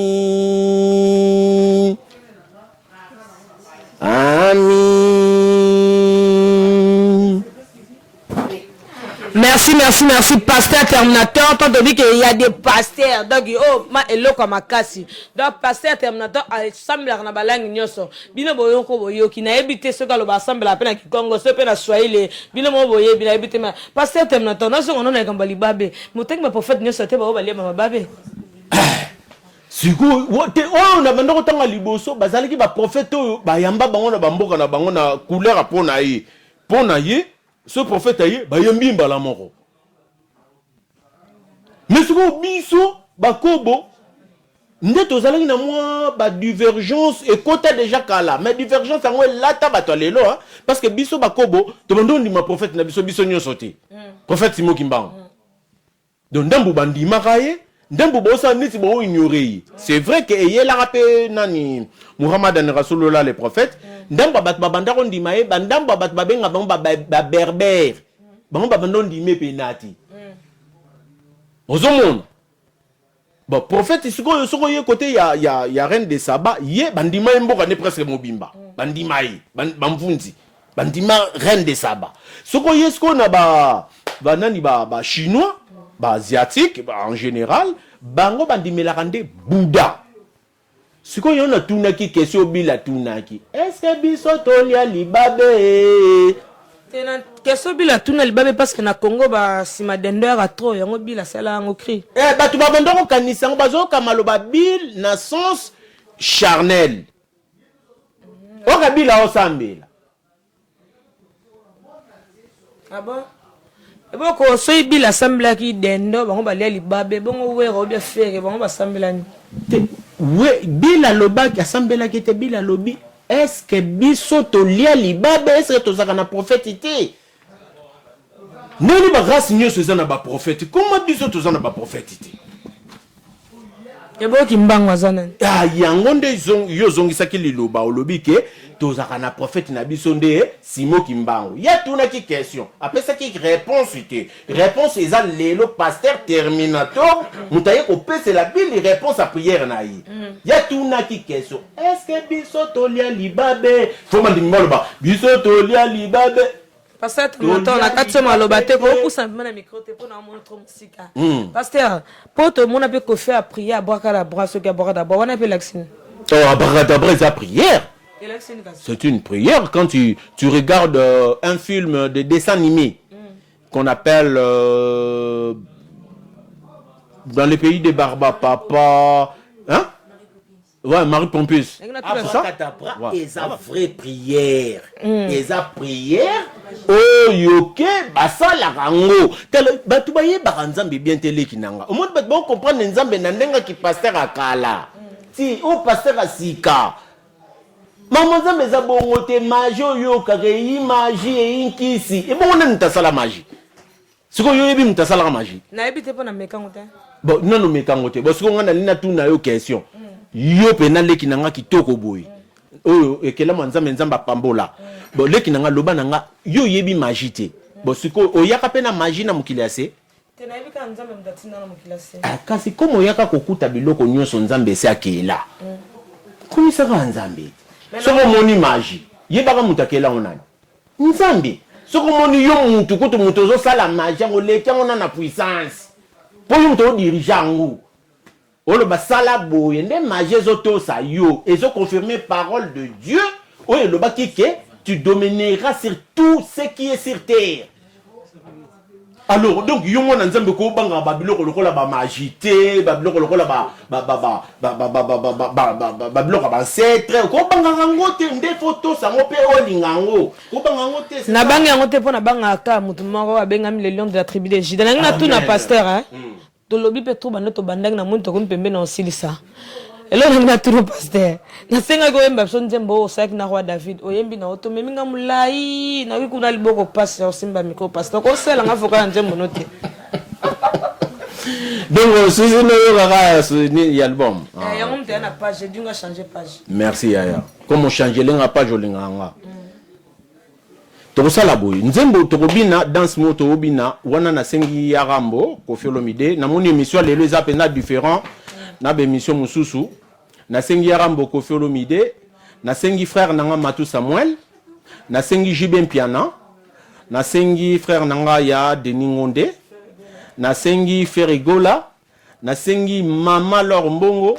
Amin. Merci, merci, merci, pasteur Terminator. Tant dit qu'il y a des pasteurs. Donc, oh, ma eloko makasi. Donc, pasteur Terminator, assemble na balangi nyonso. Bino boyoko boyoki. Na ebite soka lo assemble pe na Kikongo, so pe na Swahili. Bino mo boyebi na ebite ma. Pasteur Terminator, na songo na kamba libabe. Motengi ba prophète nyonso te ba balia ma babe. Sikoyo te oyo na banda kotanga liboso bazalaki ba prophète oyo bayamba bango na bamboka na bango na couleur mpo na ye mpo na ye ce prophète aye bayembi mbala moko. Mais sikoyo biso bakobo nde tozalaki na mwa ba divergence ekota déjà kala, mais divergence yango elata bato ya lelo, hein, parce que biso bakobo tobanda ondima prophète na biso biso nyonso te, prophète Simon Kimbangu. Donc ndambu bandimaka ye, ndambu bosala neti baoignore ye. C'est vrai que eyelaka mpe nani Muhammadan Rasulullah le prophète, ndambu ya bato babanda kondima ye, bandambu ya bato babenga bango baberbere, bango babanda ondima mpe nati ozomona. Bon, prophète sikoyo soko ye côté ya reine de Saba, ye bandima ye mboka ne presque mobimba, bandima ye bamvunzi bandima reine de Saba. Soko ye sikoyo na ba banani ba ba chinois, ba asiatique ba en général, bango bandimelaka nde Bouddha. Sikoyo yo natunaki question, Bila tunaki, est-ce que biso tolia libabe? Te na question Bila tuna libabe parce que na Congo ba sima dendo ya trop yango Bila sala yango cri. Eh, bato babanda kokanisa yango, bazoyoka maloba Bill na sens charnel. Oka Bila osambela. Ah bon? Eboko soki Bila asambelaki dendo bango balia libabe bongo wera obia fere bango basambelani. Te, we, Bill alobaki asambelaki te. Bill alobi est-ce que biso tolia libabe, est-ce que tozalaka na prophète te? Ndenge ba race nyonso eza na ba prophète, comment biso toza na ba prophète te? Eboki mbango aza nani? Ah, yango nde yo ozongisaki liloba, olobi ke tozalaka na prophète na biso nde Simon Kimbangu. Ye atunaki question, apesaki réponse te. Réponse eza lelo pasteur Terminator moto aye kopesela Bili réponse ya prière na ye. Ye atunaki question, est-ce que biso tolia libabe? Fo bandimi baloba biso tolia libabe. Pasteur Terminator, na kati yo maloba te, kopusa mpema na micro te mpo na omona trop mosika. Pasteur, mpo tomona mpe Kofi a prier abracadabra, soki abracadabra wana mpe elakisi nini? Oh, abracadabra eza prière. Elakisi nini kasi? C'est une prière quand tu regardes un film de dessin animé qu'on appelle dans les pays des Barba Papa, hein? Ouais, Marie Pompus. Ah, c'est ça? Abracadabra Ouais. eza vraie prière. Eza prière oyo ke basalaka yango. Tala, bato bayebaka Nzambe bien te, leki na nga. Omoni bato baocomprendre Nzambe na ndenge aki pasteur akala. Ti oyo pasteur asika. Mama Nzambe eza bongo te, magie oyo kaka eyi magie eyi nkisi. Ebongo nani moto asala magie? Sikoyo yo oyebi moto asalaka magie? Nayebi te mpo na mekango te. Bon, nano mekango te. Bon, sikoyo nga nalingi natuna yo question. Yo mpe leki na nga kitoko boye, oyo ekelama Nzambe, Nzambe apambola. Bon, leki na nga, loba na nga, yo oyebi magie te. Bon, sikoyo oyaka mpe na magie na mokili ya se? Te, nayebi kaka Nzambe moto atinda na mokili ya se. Ah, kasi komo oyaka kokuta biloko nyonso Nzambe esi akela, komisaka Nzambe te. Soki omoni magie, yebaka moto akela yango nani? Nzambe. Soki omoni yo mutu kutu mutu ozosala magie yango, oleki yango na puissance, mpo yo moto odirige yango, oloba sala boye nde magie ezotosa yo, ezoconfirme parole de Dieu oyo elobaki ke tu domineras sur tout ce qui est sur terre. Alors donc yo mwana Nzambe kobanga babiloko lokola bamagie te, babiloko lokola babiloko ya baancêtres, kobangaka yango te. Nde faut tosa yango mpe olinga yango, kobanga yango te. Nabangi yango te, mpo nabangaka motu moko abengami le Lion de la tribu de Juda. Nangi natuna, pasteur, hein? Tolobi mpe to banda, tobandaki na moni, tokomi pembe na osilisa. Eloko nangi natuna, pasteur, nasengaki oyemba biso nzembo oyo osalaki na roi David. Oyembi na yo, tomemi nga molai, nayoki kuna liboko pasi ya osimba micro. Pasteur, kosala nga vocal ya nzembo no te. Donc susi noyokaka ya album? Eh, yango moto ya na page edinga change page. Merci yaya, comme ochange lenga page, olingaka nga. Tokosala boye, nzembo tokobina, danse moko tokobina wana. Nasengi ya Rambo Kofi Olomide, namoni émission ya lelo eza mpenza différent na baémission mosusu. Nasengi ya Rambo Kofi Olomide, nasengi frère na nga Matu Samuel, nasengi JB Mpiana, nasengi frère na nga ya Denis Ngonde, nasengi Ferigola, nasengi mama Lor Mbongo,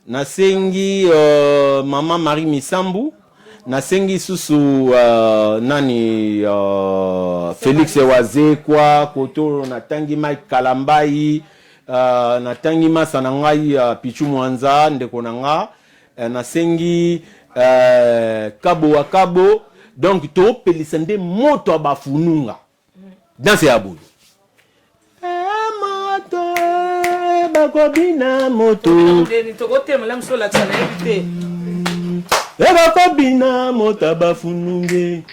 nasengi mama Marie Misambu, nasengi susu nani, Félix Wazekwa Kotolo, natangi Mike Kalambai, natangi masa na ngai Pichu Mwanza, ndeko na nga, nasengi Kabo wa Kabo. Donc topelisa nde moto ya bafununga, danse ya boye. Moto bakobina moto. Tokotemela mosu, olakisa, nayebi te. Bakobina moto ya bafununge.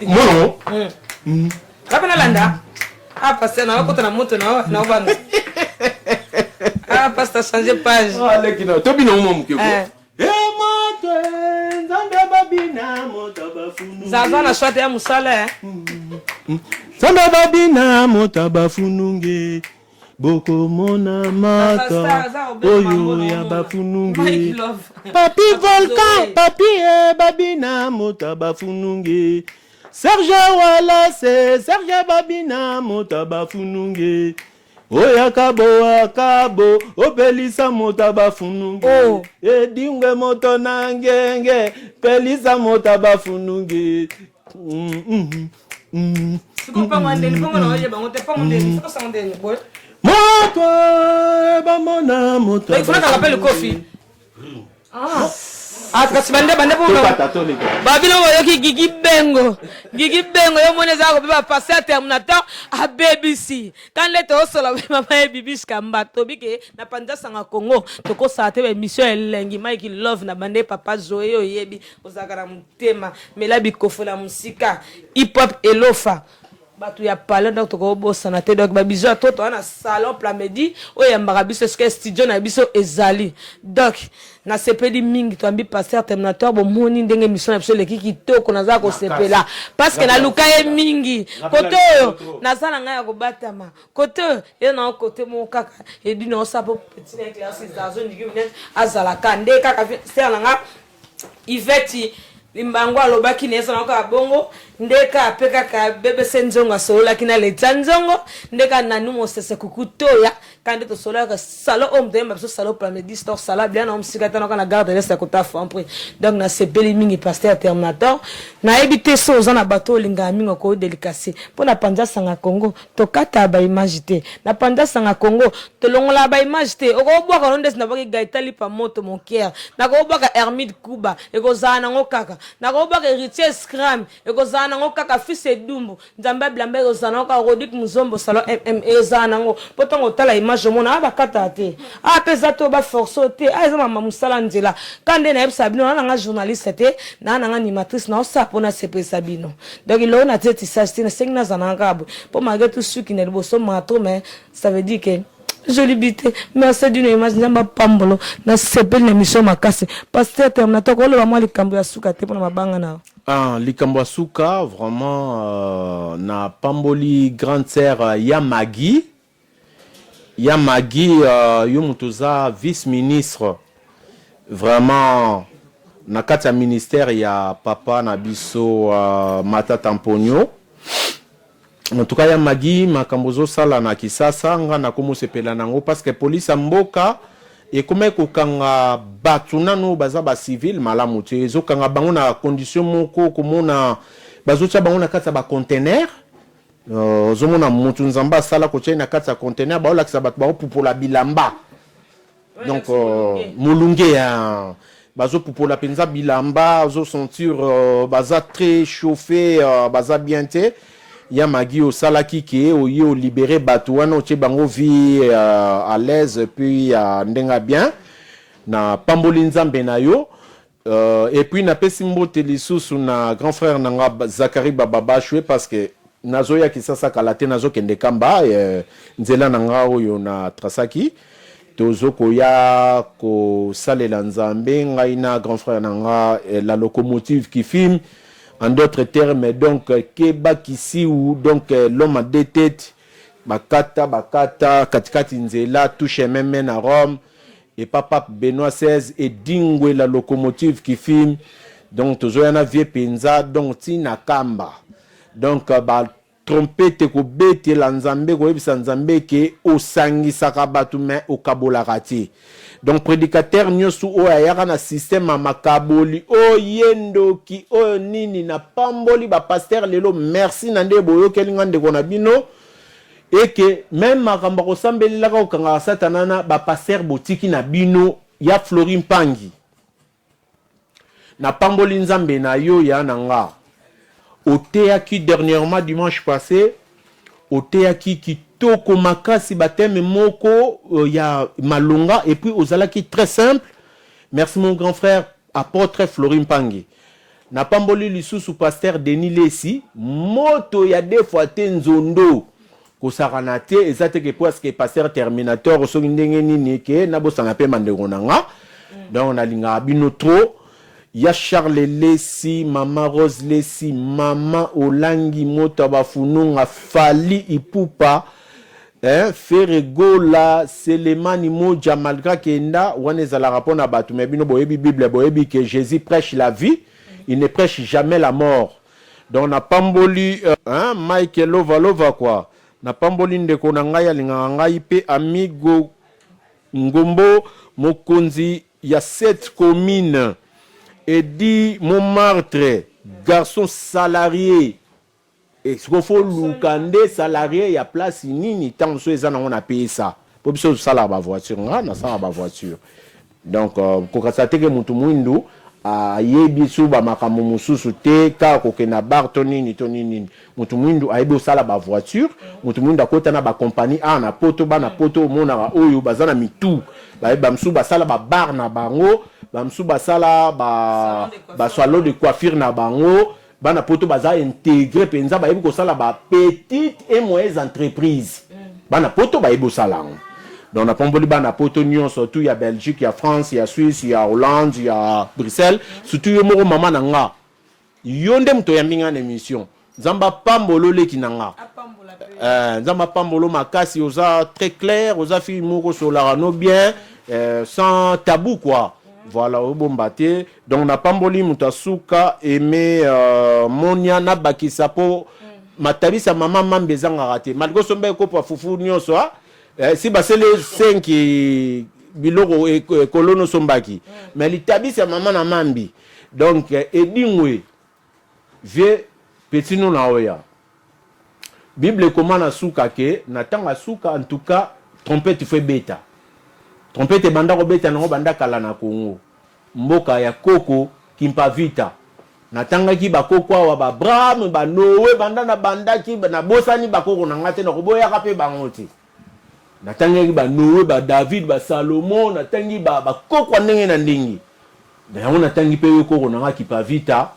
Mono. Kape nalanda. Ah, pasteur, naokota na moto naobanga. Ah, pasteur, change page. Leki na tobina mwa moke ko. Moto Nzambe babina moto bafununge. Zaza na swate ya mosala. Nzambe babina moto bafununge, bokomona mata oyo ya bafununge. Papi Volcan, papi e babina moto bafununge. Serge Walase, Serge babina moto bafununge. Oya kabo akabo opelisa moto bafununge. Oh. Edingwe moto na ngenge, pelisa moto bafununge. Sikoyo mpango ndeni, mpango na oyeba yango te, mpango ndeni, siko sango ndeni boye. Moto bamona moto. Funakanga mpe likofi. Ah, kasi bande bande po babino boyoki Gigi Bengo, Gigi Bengo yo moni eza kobeba. Pasteur Terminator abebisi ka nde tozosola. Mama ye Bibishka Mba, tobi ke na panza sanga Congo tokosala te baémission elengi. Mike Love na bande, papa Zoe, oyebi ozalaka na motema mela bikofo na mosika, hip hop elofa bato ya palais. Donc tokobosana te. Donc babiso ya to toza na salon Plamedi oyo eyambaka biso esika studio na biso ezali. Donc nasepeli mingi, toyambi pasteur Terminator. Bomoni ndenge émission na biso eleki kitoko. Naza kosepela parce que naluka ye mingi. Kote oyo naza na ngai ya kobatama, kote oyo ye na kote moko kaka edi na osala po petit na éclairci zazo ndiki minene azalaka nde kaka ser na nga Iveti Limbango alobaki na ye na kaka bongo nde kaka mpe kaka BBC Nzongo asololaki na Letia Nzongo nde kaka nanu mosese kuku toya kaka nde tosololaka salon oyo moto oyemba biso, salon Plamedi Store, salon ablia na mosika te, naka na garde de l'Est ya kota Franprix. Donc nasepeli mingi, pasteur Terminator. Nayebi te so oza na bato olingaka mingi okodédicacer, mpo na panza sanga Congo tokata baimage te, na panza sanga Congo tolongolaka baimage te. Okobwaka no ndesi nabwaki Gaita Lipa moto mokiere, nakobwaka Hermide Kuba, ekozala nango kaka. Nakobwaka Héritier Scram, ekozala nango kaka. Fils Edumbu Nzambe abilamba, ekozala nango kaka. Rodik Muzombo, salon mm, ezala nango, mpo ntango otala image omona a bakataka te, a mpe eza te baforce te, a eza mama mosala nzela ka nde nayebisaka bino. Naa nanga journaliste te, naa nanga animatrice, naosala mpo nasepelisa bino. Donc eloko na tie tissage te, nasengi nazala nanga kaka boye, mpo malgré tout suki na liboso mato, mais ça veut dire que joli bite. Merci d'une image, Nzambe apambolo. Nasepeli na émission makasi. Pasteur Terminator, koloba mwa likambo ya suka te mpona mabanga na Ah, likambo ya suka vraiment, na pamboli grande sœur ya Magi, ya Magi, yo moto oza vice ministre vraiment na kati ya ministère ya papa na biso Matata Mponyo. En tout cas ya Magi, makambo ozosala na Kisasa, nga nakomosepela nango parce que police ya mboka Ekomaki kokanga batu nanu oyo baza ba civil malamu te, ezokanga bango na condition moko komona bazotia bango na kati ya ba container, ozomona mutu Nzambe asala kotia ye na kati ya container, baolakisa batu baopupola bilamba donc molunge ya bazopupola penza bilamba, ozo sentir baza très chauffe, baza bien te. Ya Maggie osalaki ke oye o libere batu wana otie bango vie à l'aise puis ya ndenge ya bien na pamboli nzambe na yo et puis na pesi mbote lisusu na grand frère na nga Zacharie Bababashwe parce que nazoya Kisasa kala te nazo kende kamba nzela na nga oyo na tracaki tozo koya kosalela nzambe ngai na grand frère na nga la locomotive qui fume. En d'autres termes donc keba kisiwu donc l'homme à deux tetes bakata bakata katikati nzela tout chemin mène à Rome epa pape Benoit 16 edingwe la locomotive qui fume donc tozoya na vie penza donc ti na kamba donc ba Trompette kobetela Nzambe koyebisa Nzambe ke osangisaka batu mais okabolaka te. Donc predicateur nioso oyo ayaka na système ya makaboli oyo ye ndoki oyo nini na pamboli ba pasteur lelo merci na nde boyokeli nga ndeko na bino et que meme makambo ya kosambelelaka kokangaka satana na ba pasteur botiki na bino ya Flory Mpangi. Napamboli Nzambe na yo ya na nga. Oteyaki dernièrement dimanche passe, oteyaki kitoko makasi ba thèmes moko ya malonga et puis ozalaki très simple. Merci mon grand frère apotre Flory Mpangi. Napamboli lisusu pasteur Denis Lessi, moto ya deux fois te nzondo. Kosakana te, eza te ke puisque pasteur terminator soki ndenge nini ke nabosana pe mandeko na nga. Donc nalingaka bino trop. Ya Charles Lessi, mama Rose Lessi, mama Olangi moto ya bafununga, Fally Ipupa, hein, Ferre Gola, Selemani Moja malgre akenda, wana ezalaka pona batu mais bino boyebi bible boyebi ke Jesus prêche la vie, il ne prêche jamais la mort. Donc na pamboli hein Mike lova lova quoi na pamboli ndeko na ngai alingaka ngai pe amigo ngombo mokonzi ya cette commune Eddy Montmartre garçon salarie et sikoyo faut luka nde salarie ya place nini tango mosusu eza nango na pesa po biso tosalaka ba voiture nga nasalaka ba voiture Donc kokasa te ke mutu muindu ayebi su ba makambo mususu te kaka kokende na bar to nini to nini nini. Mutu muindu ayebi osala ba voiture, mutu muindu akota na ba compagnie awa na poto, bana poto omonaka oyo baza na mitu bayebi ba misusu basala ba bar na bango, ba misusu basala ba ba salon de coiffure na bango, bana poto baza integre penza bayebi kosala ba petites et moyennes entreprises bana poto bayebi kosala yango donc napamboli bana poto nyonso tout ya Belgique ya France ya Suisse ya Hollande ya Bruxelles surtout yo moko mama na nga yo nde moto oyambi nga na emission nzambe apambola oleki na nga eh, nzambe apambola makasi oza très clair oza fille moko osolaka no bien eh, sans tabou quoi voilà obomba te Donc na pamboli moto ya suka aime euh, monia na bakisa po matabisa mama mambi ezangaka te malgre osomba ekopo ya fufu nyonso ah, eh, si basele 5 biloko ekolono osombaki mais litabisi ya mama na mambi donc eh, edingwe Vieux petit no na oya. Bible ekoma na suka ke na tango ya suka en tout cas trompette faut ebeta. Trompette ebanda kobeta nango banda kala na Congo. Mboka ya koko Kimpa Vita. Natangaki ba koko awa ba Abraham, ba Noe banda na bandaki nabosani ba koko na nga te nakoboyaka pe bango te. Natangaki ba Noe, ba David, ba Salomon, natangi ba ba koko ya ndenge na ndenge. Na yango natangi pe yo koko na nga Kipavita,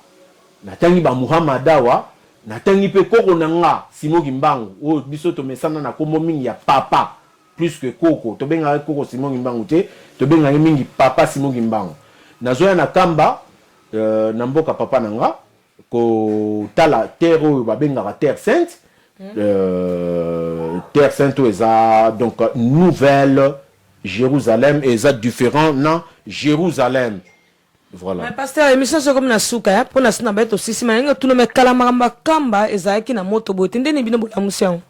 natangi ba Muhammad awa, natangi pe koko na nga Simon Kimbangu oyo biso tomesana na kombo mingi ya papa plus que koko. Tobengaka ye koko Simon Kimbangu te, tobengaka ye mingi papa Simon Kimbangu. Nazoya na Kamba, na mboka papa na nga. Kotala terre oyo babengaka terre sainte, terre sainte oyo eza donc nouvelle Jerusalem eza different na Jerusalem voilà. Mais pasteur emission soki ekomi na suka ya pona si na baye tosisi mais nalingi otuna mais kala makambo ya kamba ezalaki na moto boye te nde nini bino bolamusi yango?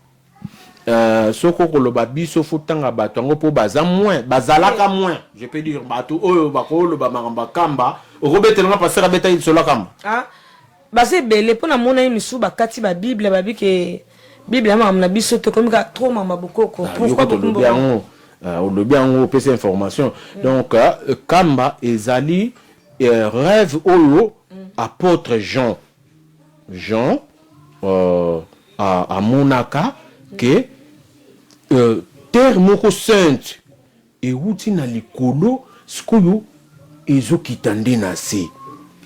Soki okoloba biso faut tanga bato yango mpo baza moins, bazalaka moins, je peux dire bato oyo bakoloba makambo ya Kamba. Okobetela nga pasteur abetaki lisolo ya Kamba? Ah, baza ebele mpo namona ye misusu bakati babible, babi ke Bible ya makambo na biso, tokomi kaka trop makambo ya bokoko. Ah, yo Pourquoi kutu olobi yango, olobi yango, opesi information. Donc Kamba ezali rêve oyo apôtre Jean amonaka ke terre moko sainte ewuti na likolo, sikoyo ezokita nde na se.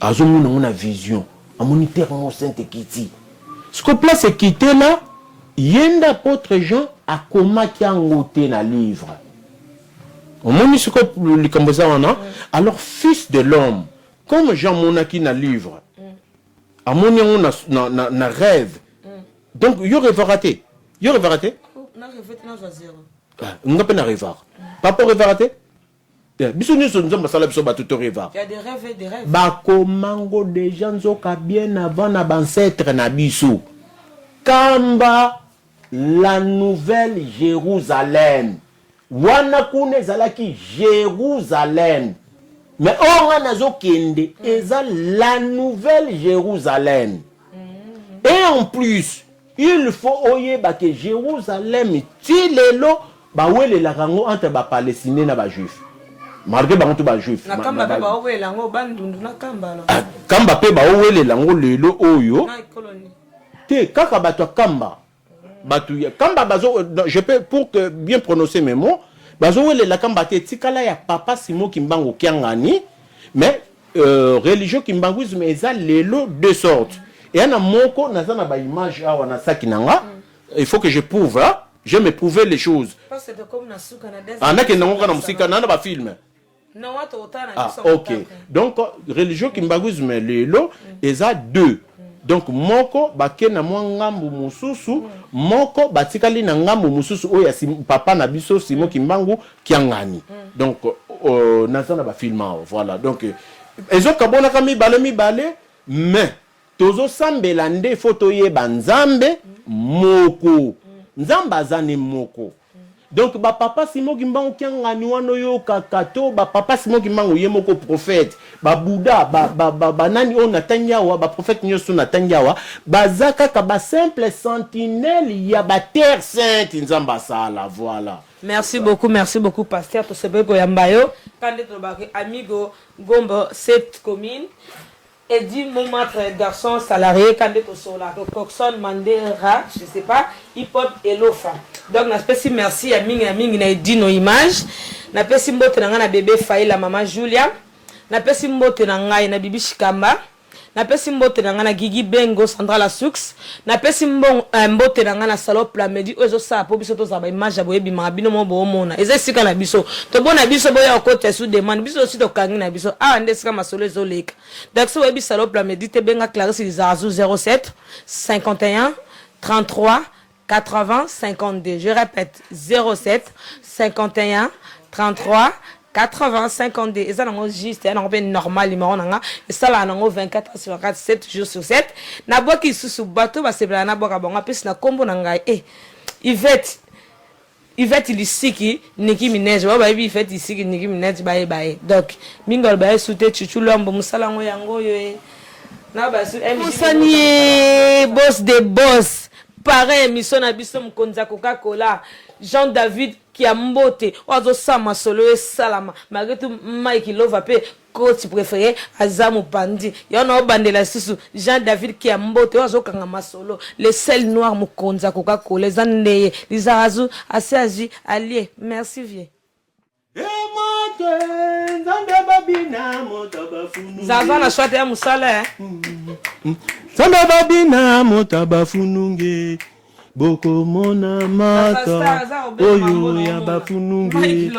Azomona yango na vision, amoni terre moko sainte ekiti. Sikoyo place ekitela ye nde apôtre Jean akomaki yango te na livre. Omoni sikoyo likambo eza wana. Alors, fils de l'homme, comme Jean amonaki na livre, amoni yango na rêve. Donc yo rêvaka te? Yo rêvaka te? Na rêve te, nazwa zéro. Ah, nga mpe na rêvaka. Papa, rêvaka te? Biso nyonso Nzambe asala biso bato to rêvaka. Il y a des rêves et des rêves. Bakomango déjà nzoka bien avant na baancêtre na biso. Kamba, la nouvelle Jérusalem wana, kuna ezalaki Jérusalem, mais oyo nga nazokende eza la nouvelle Jérusalem. Et en plus, il faut oyeba ke Jérusalem ti lelo bawelelaka yango entre bapalestinien na bajuif, malgré bango to bajuif. Na Kamba mpe baowela yango, Bandundu na Kamba alors. Ah, Kamba mpe baowelela yango lelo oyo. Na ekoloni. Te, kaka bato ya Kamba, bato ya Kamba bazo, non, je peux, pour que bien prononcer mes mots, bazowelela Kamba te, etikala ya papa Simon Kimbangu Kiangani. Mais religion kimbanguisme eza lelo deux sortes. Eya na moko, naza na baimage awa na saki na nga. Il faut que je prouve, hein? Je me prouver les choses. Parce que comme na suka na Ah, nakende yango kaka na mosika na bafilme. Non, wa totala na Ah, biso. Ok, donc religion kimbanguisme lelo eza deux. Donc moko bake na mwa ngambu mosusu, moko batikali na ngambu mosusu oyo ya papa na biso Simon Kimbangu Kiangani. Donc naza na bafilme awa, voilà. Donc ezokabonaka mibale mibale, mais tozosambela nde fo toyeba Nzambe moko. Nzambe aza ne moko. Donc bapapa Simon Kimbangu Kiangani wana oyokaka, to bapapa Simon Kimbangu ye moko prophète, babuda, banani oyo natangi awa, baprophète nyonso natangi awa, baza kaka basimple sentinelle ya baterre sainte Nzambe asala, voilà. Merci beaucoup, merci beaucoup, pasteur. Tosepeli koyamba yo. Kande tolobaka amigo Gombo, cette commune Edi Montmartre, garçon salarié. Kande tosolaka Coxon Mandera, je sais pas, hip hop elofa. Donc napesi merci ya mingi na mingi na Edino Image. Napesi mbote na ngai na bébé Faila, mama Julia. Napesi mbote na ngai na Bibi Shikamba. Napesi mbote na ngai na Gigi Bengo, Sandra Lasux. Napesi mbote na ngai na Salon Plamedi oyo ezosala mpo biso tozala baimage ya boyebimaka bino mo boomona. Eza esika na biso, tobona biso boya kokota sous demande. Biso osi tokangi na biso awa nde esika masolo ezoleka. Donc so boyebi Salon Plamedi te, benga Clarisse Lizarazu, 07 51 33 80 52. Je répète, 07 51 33 80 52. Eza nango juste, eza nango mpe normal. Numéro na nga esalaka nango 24 heures sur 24, 7 jours sur 7. Nabwaki lisusu bato basepelaka, nabwaka bango, apesi na nkombo na ngai e Ivete, Ivete Lisiki, Niki Minege. Bao bayebi Ivete Lisiki, Niki Minege, bayeba ye. Donc mingi aloba ye su te. Chuchu Lwambo, mosala yango yango oyo ye na basu. Mosani ye, boss de boss, parrain émission na biso, mokonzi ya Coca-Cola, Jean David Kiambote oyo azosala masolo oyo esalama malgré tout. Mike Lova mpe coach préféré aza mopandi yo na obandela lisusu. Jean David Kiambote oyo azokanga masolo, le sel noir, mokonzi ya Coca-Cola, eza nde ye Lizarazu asi azwi alie. Merci, vieux. Emoto Nzambe babina moto bafununge. Zaza na swate ya mosala, eh. Nzambe babina moto bafununge, bokomona mata oyo ya bafununge.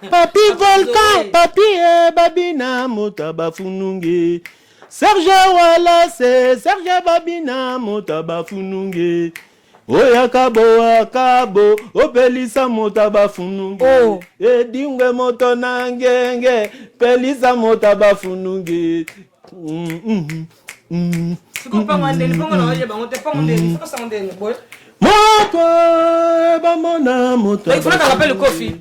Papi Volcan, papi e babina moto bafununge. Serge Walase, Serge babina moto bafununge. Oya kabo akabo opelisa moto bafununge. Oh. Edingwe moto na ngenge, pelisa moto bafununge. Sikoyo mpango ndeni, mpango na oyeba yango te, mpango ndeni, soko sango ndeni boye. Moto bamona moto. Donc, il faut nakanga mpe likofi.